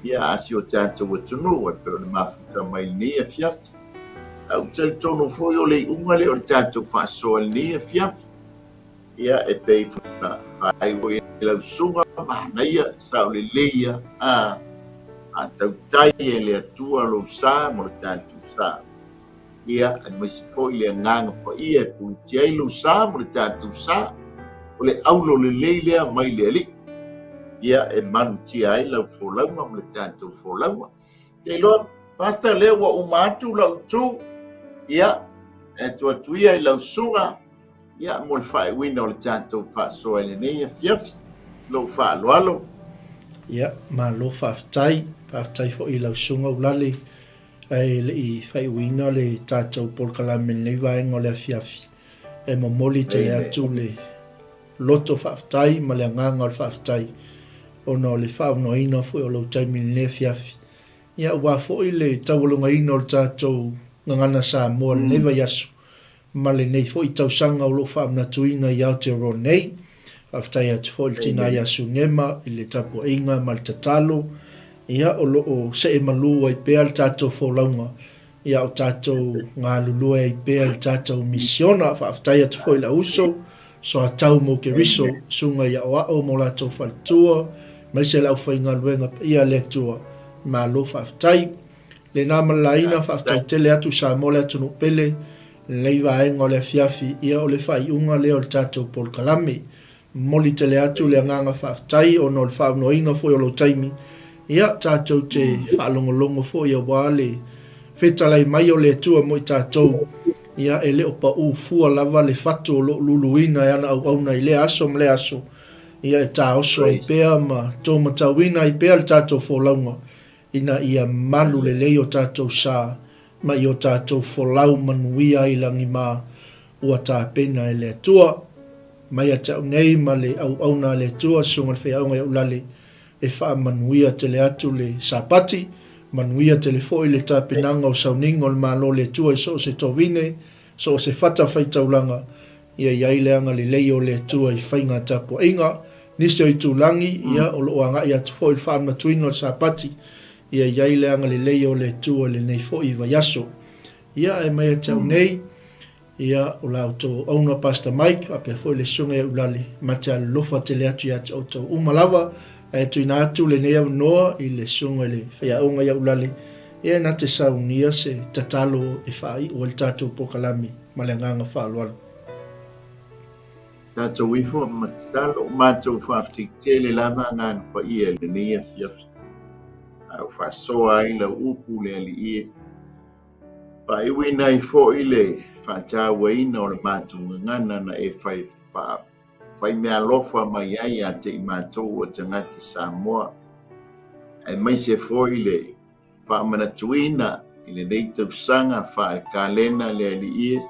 ia a si o tatou atunuu e pei ona mafuta mai i lenei afiafi. Ae ou te talitonu foi o le iuga lea o le tatou faasoa i lenei afiafi, ia e pei foi ona faaiu i lau susuga, manaia, sao lelei ia, a tautai e le Atua lou sa mo le tatou sa. Ia, aemaise foi le Agaga Paia e pulutia ai lou sa mo le tatou sa, o le aulo lelei lea mai le Alii, ia, e malutia ai lau folauga ma le tatou folauga. Te iloa, Pastor, lea ua uma atu lau tu, ia, e tuu atu ia i lau susuga, ia, mo le faaiuina o le tatou faasoa i lenei afiafi. Lou faaaloalo. Ia, malo faafetai. Faafetai foi i lau susuga Ulale. Ae le i faaiuina le tatou polokalame i lenei vaega o le afiafi, e momoli tele atu le loto faafetai ma le agaga o le faafetai ona o le faaavanoaina foi o lou taimi i lenei afiafi. Ia aua foi le taualogaina o le tatou gagana Samoa i lenei vaiaso ma lenei foi tausaga o lo o faamanatuina i Aotearoa nei. Faafetai atu foi i le tina ia Sunema i le tapuaiga ma le tatalo, ia o lo o see malu ai pea le tatou folauga, ia o tatou galulue ai pea i le tatou misiona. Faafetai atu foi i le auuso, Soatau mo Keriso, Susuga i Aoao ma o latou faletua, aemaise le aufaigaluega paia a le Atua. Malo faafetai. Lena ma le laina, faafetai tele atu Samoa le atunuu pele, lenei vaega o le afiafi, ia o le faaiuga lea o le tatou polokalame. Momoli tele atu le agaga faafetai ona o le faaaunoaina foi o lou taimi, ia tatou te faalogologo foi aua le fetalai mai o le Atua mo i tatou, ia e le o pau fua lava le fatu o lo o luluina e ana auauna i lea aso ma lea aso, ia e taoso ai pea ma taumatauina ai pea le tatou folauga ina ia malu lelei o tatou sa ma i o tatou folau manuia ai lagi ma ua tapena e le Atua. Mai ia te au nei ma le auauna a le Atua, Susuga i le Faiaoga ia Ulale, e faamanuia tele atu le Sapati, manuia tele foi le tapenaga o sauniga o le Malo o le Atua i so o se tovine, so o se fatafaitaulaga, Ia i ai le agalelei o le Atua i faiga tapuaiga. Nisi o itulagi, ia, o lo o agai atu foi i le faamanatuina o le Sapati. Ia i ai le agalelei o le Atua i lenei foi vaiaso. Ia, ae mai ia te au nei, ia, o la outou auauna Pastor Mike, faapea foi le Susuga ia Ulale, ma te alolofa tele atu ia te outou uma lava, ae tuuina atu lenei avanoa i le Susuga i le Faiaoga ia Ulale, ia na te saunia se tatalo e faaiu ai le tatou polokalame. Ma le agaga faaaloalo. Tatou ifo ma tatalo matou faafetai tele lava Agaga Paia i lenei afiafi. A ua faasoa ai lau upu le Alii e faaiuina ai foi le faatauaina o le matou gagana na e fai fai meaalofa mai ai ia te i matou o tagata Samoa, aemaise foi le faamanatuina i lenei tausaga faale-kalena le Alii e,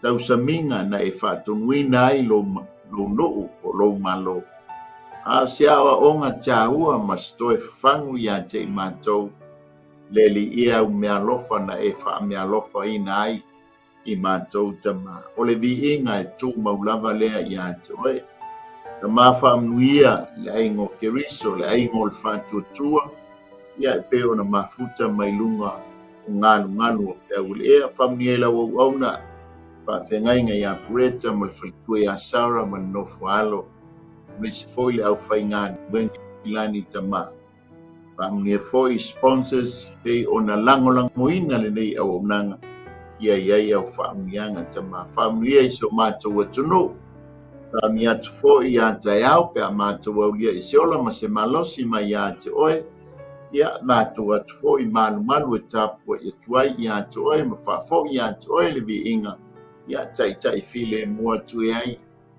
tausamiga na e faatonuina ai lou, lou nuu po o lou Malo. A o se aoaoga taua ma se toe fafagu ia te i matou, le Alii e au meaalofa na e faameaalofaina ai i matou tama. O le viiga e tumau lava lea ia te oe. Tama faamanuia le aiga o Keriso, le aiga o le faatuatua, ia e pei ona mafuta mai luga o galugalu o peau o le ea. Faamanuia i lau auauna, faafeagaiga ia Breta ma le faletua ia Sarah ma le nofo alo, aemaise foi le aufaigaluega i lani tama. Faamanuia foi sponsors pei ona lagolagoina lenei auaunaga ia i ai au faamanuiaga tama. Faamanuia i so matou atunuu. Sauni atu foi ia taeao pe a matou aulia i se ola ma se malosi mai ia te oe. Ia matou atu foi malumalu e tapuai atu ai ia te oe ma faafoi ia te oe le viiga. Ia taitai filemu atu e ai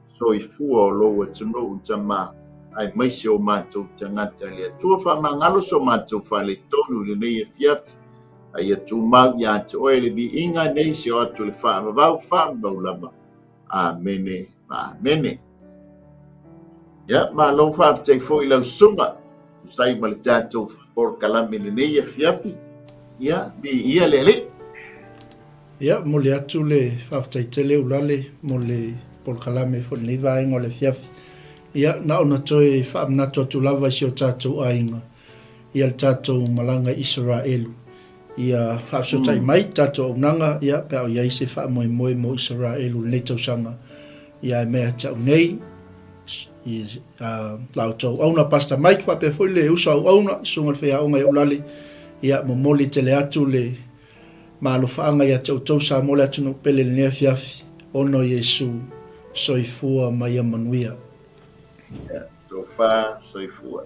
soifua o lou atunuu tama, aemaise o matou tagata. Le Atua faamagalo so matou faaletonu i lenei afiafi, a ia tumau ia te oe le viiga nei se o atu le faavavau, faavavau lava. Amene. Amene. Ia, malo faafetai foi i lau susuga, tusa ai ma le tatou polokalame i lenei afiafi. Ia, viia le Alii. Ia, momoli atu le faafetai tele Ulale mo le polokalame foi i lenei vaega o le afiafi. Ia, na ona toe faamanatu atu lava i si o tatou aiga, ia le tatou malaga i Isaraelu. Ia faafesootai mai tatou auaunaga, ia, pe a o i ai se faamoemoe mo Isaraelu i lenei tausaga. Ia, e mea ia te au nei, i la outou auauna Pastor Mike faapea foi le uso auauna, Susuga i le Faiaoga ia Ulale, ia, momoli tele atu le maalofaaga ia te outou Samoa le atunuu pele i lenei afiafi, ona o Iesu, soifua ma ia manuia. Ia, tofa soifua.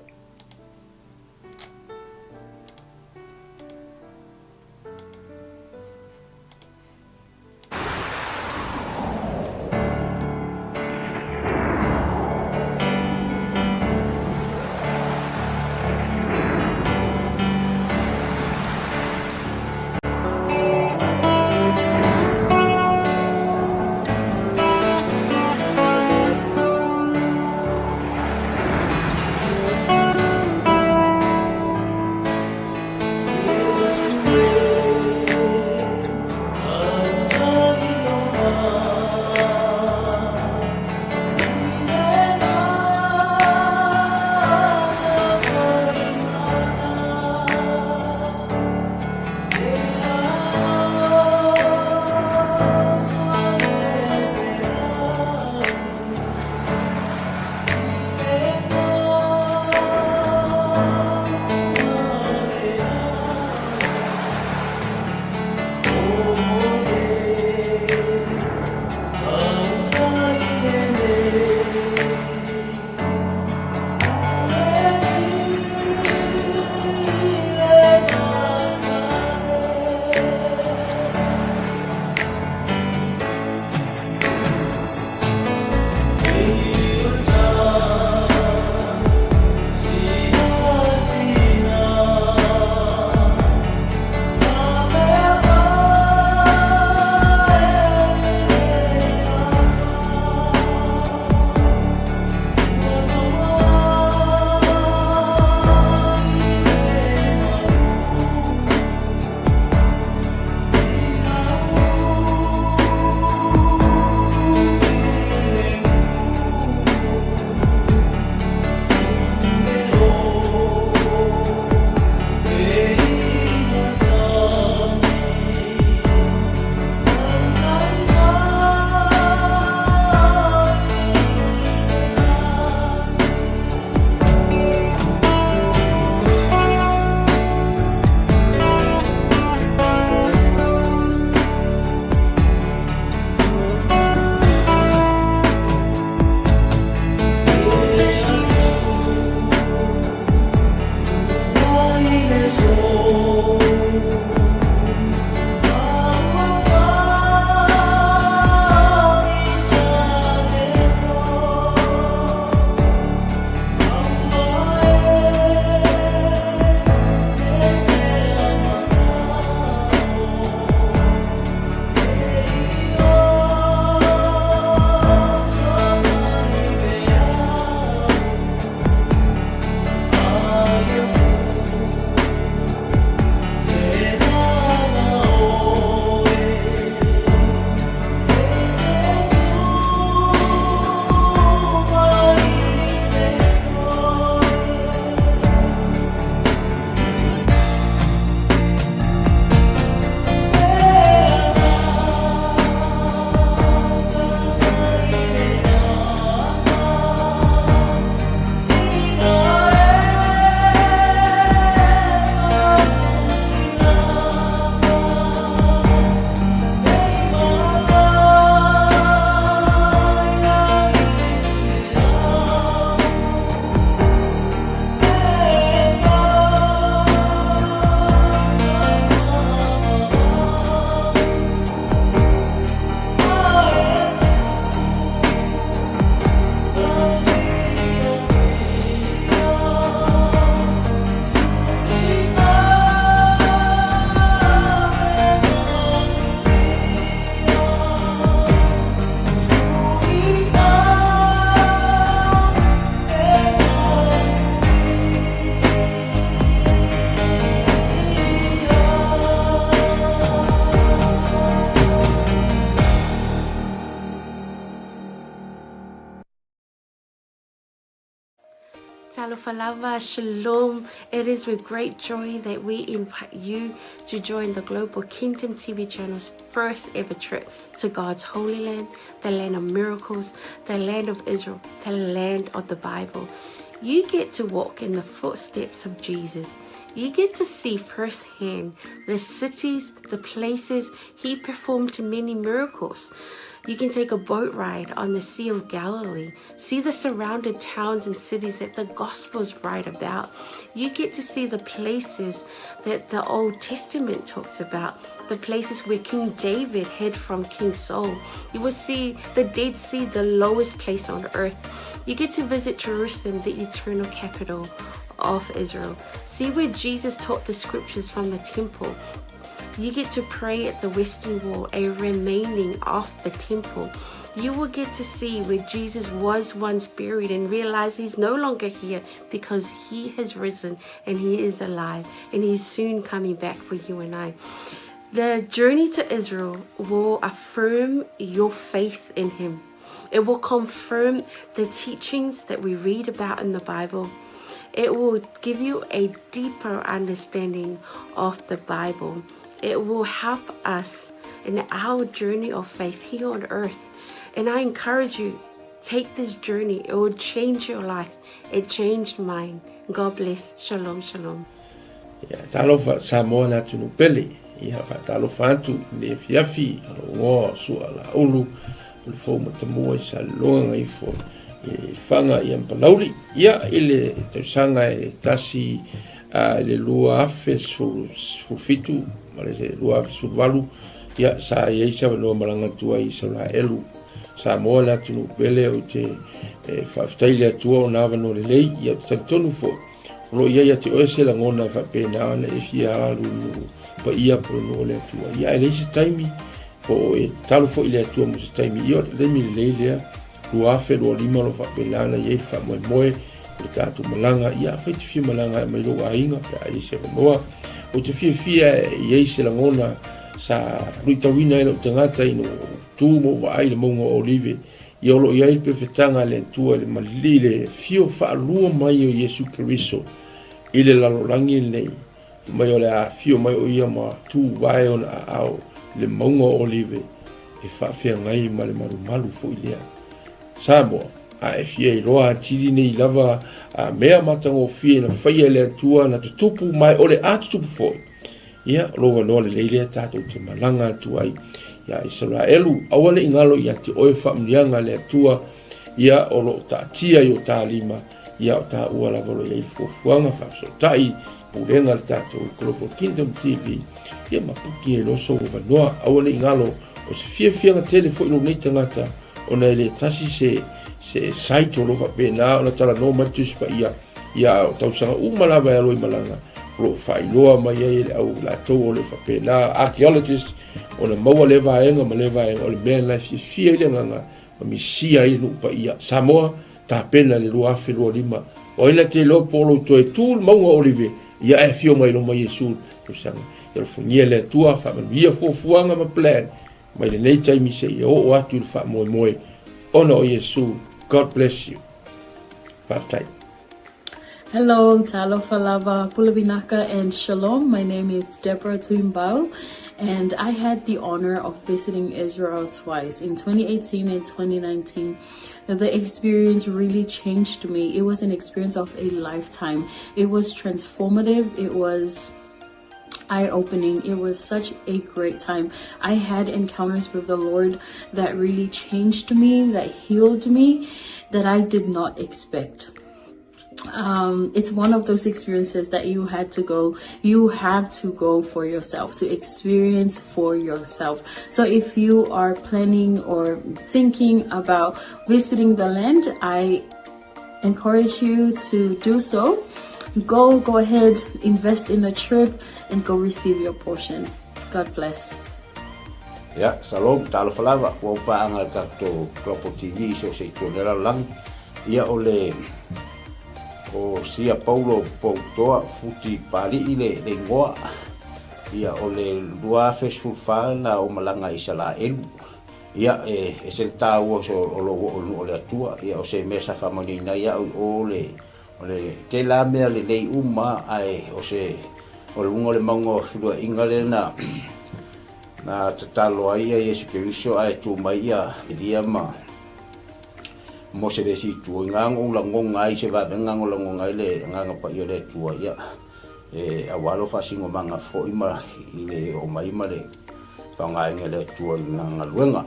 Talofa lava, Shalom. It is with great joy that we invite you to join the Global Kingdom TV channel's first ever trip to God's Holy Land, the land of miracles, the land of Israel, the land of the Bible. You get to walk in the footsteps of Jesus. You get to see firsthand the cities, the places he performed many miracles. You can take a boat ride on the Sea of Galilee, see the surrounded towns and cities that the Gospels write about. You get to see the places that the Old Testament talks about, the places where King David hid from King Saul. You will see the Dead Sea, the lowest place on earth. You get to visit Jerusalem, the eternal capital of Israel. See where Jesus taught the scriptures from the temple. You get to pray at the Western Wall, a remaining of the temple. You will get to see where Jesus was once buried and realize he's no longer here because he has risen and he is alive and he's soon coming back for you and I. The journey to Israel will affirm your faith in him. It will confirm the teachings that we read about in the Bible. It will give you a deeper understanding of the Bible. It will help us in our journey of faith here on earth. And I encourage you, take this journey. It will change your life. It changed mine. God bless. Shalom, shalom. Ia, talofa Samoa le atunuu pele. Ia, faatalofa atu i le afiafi o lou igoa o Sua Laulu, o le fou matamua i Saleloga Gagaifo i Lefaga ia ma Palauli. Ia, i le tausaga e tasi i le 2017 ma le 2018, ia, sa i ai se avanoa malaga atu ai i Isaraelu. Samoa le atunuu pele, ou te faafetai i le Atua ona avanoa lelei, ia, ou te talitonu foi, O lo o i ai ia te oe se lagona e faapena ona e fia alu i nuu paia po o le nuu o le Atua. Ia, ae leai se taimi, po o e tatalo foi i le Atua mo se taimi. Ia, o le taimi lelei lea, 2025 o lo o faapena ona i ai le faamoemoe o le tatou malaga. Ia, afai e te fia malaga e aumai lou aiga pe a i ai se avanoa. Ou te fiafia e i ai se lagona sa luitauina ai lou tagata ina ua ou tu ma ou vaai i le mauga o Olive Ia o lo o i ai le pefetaga a le Atua i le malili i le afio faalua mai o Iesu Keriso i le lalolagi lenei, fai mai o le a afio mai o ia ma tuvae ona aao i le mauga o Olive e faafeagai ma le malumalu foi lea. Samoa, a e fia iloa atili nei lava a mea matagofie na faia e le Atua na tutupu ma e o le a tutupu foi, Ia, o lou avanoa lelei lea tatou te malaga atu ai iā Isaraelu. Aua ne i galo ia te oe faamanuiaga a le Atua, ia o lo o taatia i o ta lima, ia o taua lava o lo o i ai le fuafuaga faafesootai pulega a le tatou Global Kingdom TV, ia ma puki ai loa sou avanoa. Aua ne i galo, o se fiafiaga tele foi lou nei tagata, ona e le tasi se, se site o lo o faapena ona talanoa mai le Tusi Paia, Ia, o tausaga uma lava e alo i malaga, o lo o faailoa mai ai e le au latou o le faapena, archaeologist, ona maua lea vaega ma lea vaega, o le mea lena e fiafia ai le agaga ma misia ai le nuu paia. Samoa, tapena i le 2025. O ai na te iloa po o lou toe tu le mauga o Olive, ia ae afio mai loma Iesu i le tausaga. Ia alofagia e le Atua, faamanuia fuafuaga ma plan mai lenei taimi seia oo atu i le faamoemoe ona o Iesu. God bless you. Faafetai. Hello, talofa lava, pulavinaka and shalom. My name is Deborah Tuimbau and I had the honor of visiting Israel twice in 2018 and 2019. The experience really changed me. It was an experience of a lifetime. It was transformative. It was eye-opening. It was such a great time. I had encounters with the Lord that really changed me, that healed me, that I did not expect. It's one of those experiences that you had to go, you have to go for yourself, to experience for yourself. So if you are planning or thinking about visiting the land, I encourage you to do so. Go, go ahead, invest in a trip and go receive your portion. God bless. Ia, shalom, talofa lava, ua ou paaga i le tatou Global TV i so o se itu o le lalolagi. Ia, o le, o Sia Paulo Poutoa Futi Pali'i le, le igoa. Ia, o le 2014 na ou malaga i Isalaelu. Ia, e ese le taua o, o lou oo i le nuu o le Atua. Ia, o se mea sa faamanuiaina ai au i o le O le tele lava mea lelei uma ae o se o luga o le mauga o feluaiga lea na na tatalo ai ia Iesu Keriso ae tu mai ia Elia ma Mose le isi itu. I na ou lagona ai se vavega na lagona ai le Agaga Paia o le Atua ia e aua lou faasinomaga foi ma i le oo mai ma le faaaogaina e le Atua i lana galuega.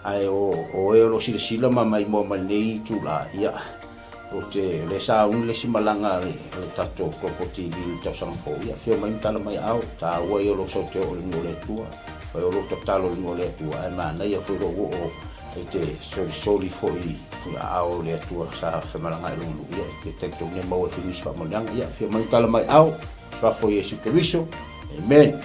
Ae o o e o lo o silasila ma maimoa mai lenei itula, ia, ou te, o lea sa auni le isi malaga a le, a le tatou Global TV i le tausaga fou, ia, afio mai ma tala mai aao, taua ia o lou sau te oo i le nuu o le Atua, fai o lou tatalo i le nuu o le Atua, ae manaia foi lou oo e te solisoli foi i aao o le Atua sa femalagaai i lona nuu, ia, e te talitonu e maua ai foi nisi faamanuiaga, ia, afio mai ma tala mai aao, Suafa o Iesu Keriso, Amen.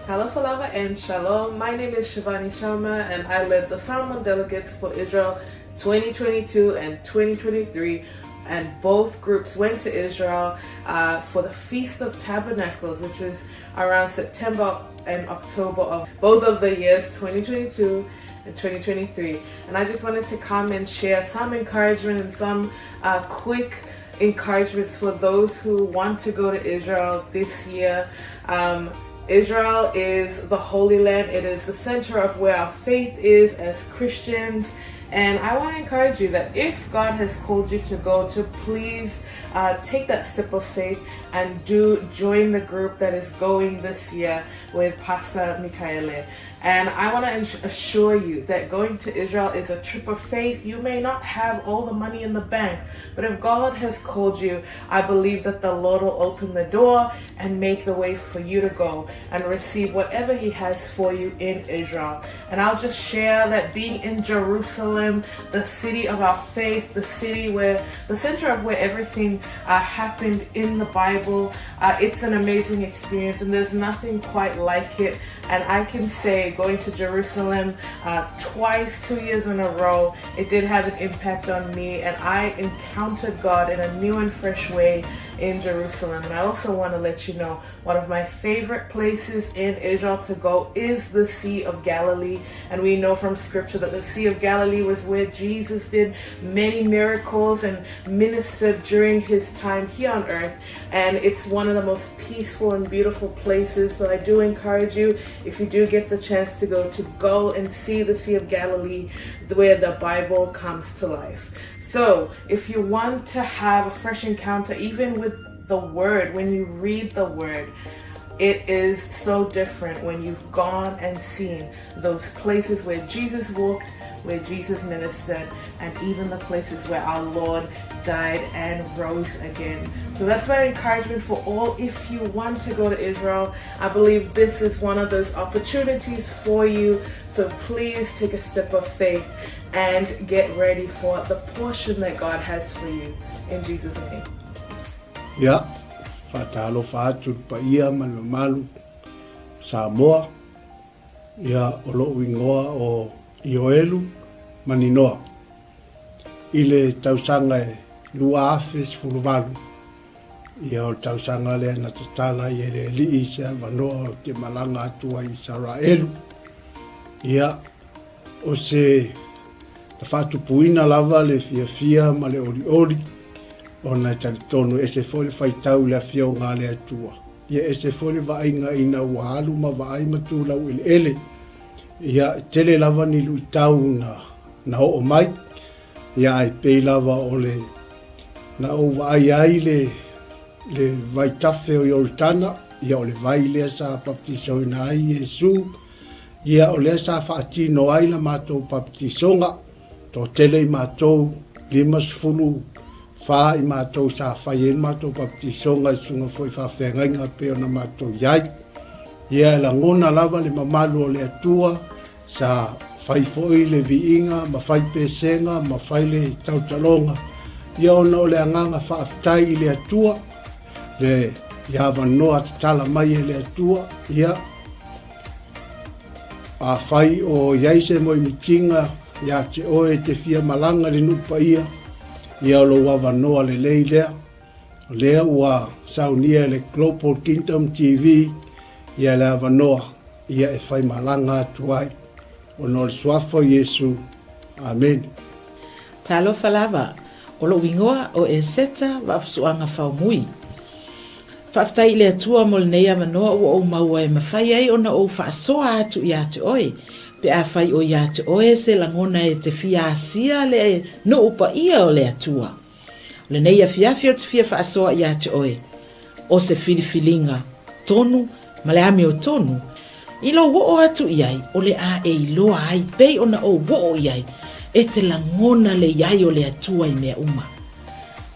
Talofa lava and shalom. My name is Shivani Sharma and I led the Samoan delegates for Israel 2022 and 2023 and both groups went to Israel uh, for the Feast of Tabernacles, which was around September and October of both of the years 2022 and 2023. And I just wanted to come and share some encouragement and some uh, quick encouragements for those who want to go to Israel this year. Um, Israel is the Holy Land. It is the center of where our faith is as Christians. And I want to encourage you that if God has called you to go, to please uh, take that step of faith and do join the group that is going this year with Pastor Mikaele. And I want to assure you that going to Israel is a trip of faith. You may not have all the money in the bank, but if God has called you, I believe that the Lord will open the door and make the way for you to go and receive whatever He has for you in Israel. And I'll just share that being in Jerusalem, the city of our faith, the city where the center of where everything uh, happened in the Bible, uh, it's an amazing experience, and there's nothing quite like it. And I can say going to Jerusalem uh, twice, two years in a row, it did have an impact on me, and I encountered God in a new and fresh way in Jerusalem. And I also want to let you know one of my favorite places in Israel to go is the Sea of Galilee. And we know from scripture that the Sea of Galilee was where Jesus did many miracles and ministered during his time here on earth. And it's one of the most peaceful and beautiful places. So I do encourage you, if you do get the chance to go, to go and see the Sea of Galilee where the Bible comes to life. So if you want to have a fresh encounter, even with the Word, when you read the Word, it is so different when you've gone and seen those places where Jesus walked, where Jesus ministered, and even the places where our Lord died and rose again. So that's my encouragement for all. If you want to go to Israel, I believe this is one of those opportunities for you. So please take a step of faith and get ready for the portion that God has for you. In Jesus' name. Ia, faatalofa atu i le paia ma le mamalu Samoa, ia o lou ingoa o Ioelu Maninoa. I le tausaga e 2018, ia o le tausaga lea na tatala ai e le Alii se avanoa ou te malaga atu ai i Isaraelu. Ia, O se na faatupuina lava le fiafia ma le olioli, ona e talitonu e ese foi le faitau i le Afioga a le Atua. Ia ese foi le vaaiga ina ua alu ma vaai ma tu laueleele. Ia, e tele lava ni luitau na, na oo mai, ia ae pei lava o le na ou vaai ai le, le vaitafe o Ioritana, ia o le vai lea sa baptisoina ai Iesu, Ia, o lea sa faatino ai la matou papatisoga, toatele i matou, 54 i matou sa fai ai le matou papatisoga i susuga foi faafeagaiga e pei ona matou i ai. Ia, e lagona lava le mamalu o le Atua, sa fai foi le viiga ma fai pesega ma fai le tautaloga, ia ona o le agaga faafetai i le Atua, le i avanoa tatala mai e le Atua, ia, Afai o i ai se moemitiga ia te oe e te fia malaga i le nuu paia, ia o lou avanoa lelei lea. O lea ua saunia e le Global Kingdom TV ia le avanoa ia e fai malaga atu ai. Ona o le Suafa o Iesu. Amene. Talofa lava. O lou igoa o Eseta Vaafusuaga Faumui. Faafetai i le Atua mo lenei avanoa ua ou maua e mafai ai ona ou faasoa atu ia te oe, pe afai o ia te oe se lagona e te fia asia le nuu paia o le Atua. O lenei afiafi ou te fia faasoa ia te oe, o se filifiliga tonu ma le amiotonu, I lou oo atu i ai, o le a e iloa ai pei ona ou oo i ai, e te lagona le i ai o le Atua i mea uma.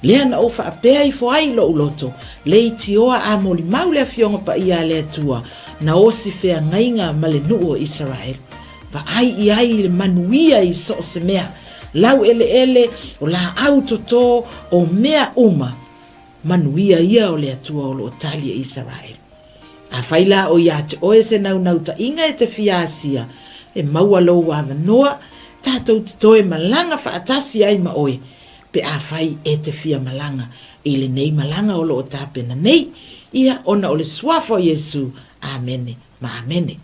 Lea na ou faapea ifo ai i lou loto, leitioa a molimau le Afioga Paia a le Atua, na osi feagaiga ma le nuu o Isaraelu. Vaai i ai i le manuia i so o se mea, laueleele, o laau toto, o mea uma, manuia ia o le Atua o lo o tali e Isaraelu. Afai la o ia te oe se naunautai-ga e te fia asia, e maua lou avanoa, tatou te toe malaga faatasi ai ma oe, pe afai e te fia malaga i lenei malaga o lo o tapena nei, ia ona o le Suafa o Iesu. Amene ma amene.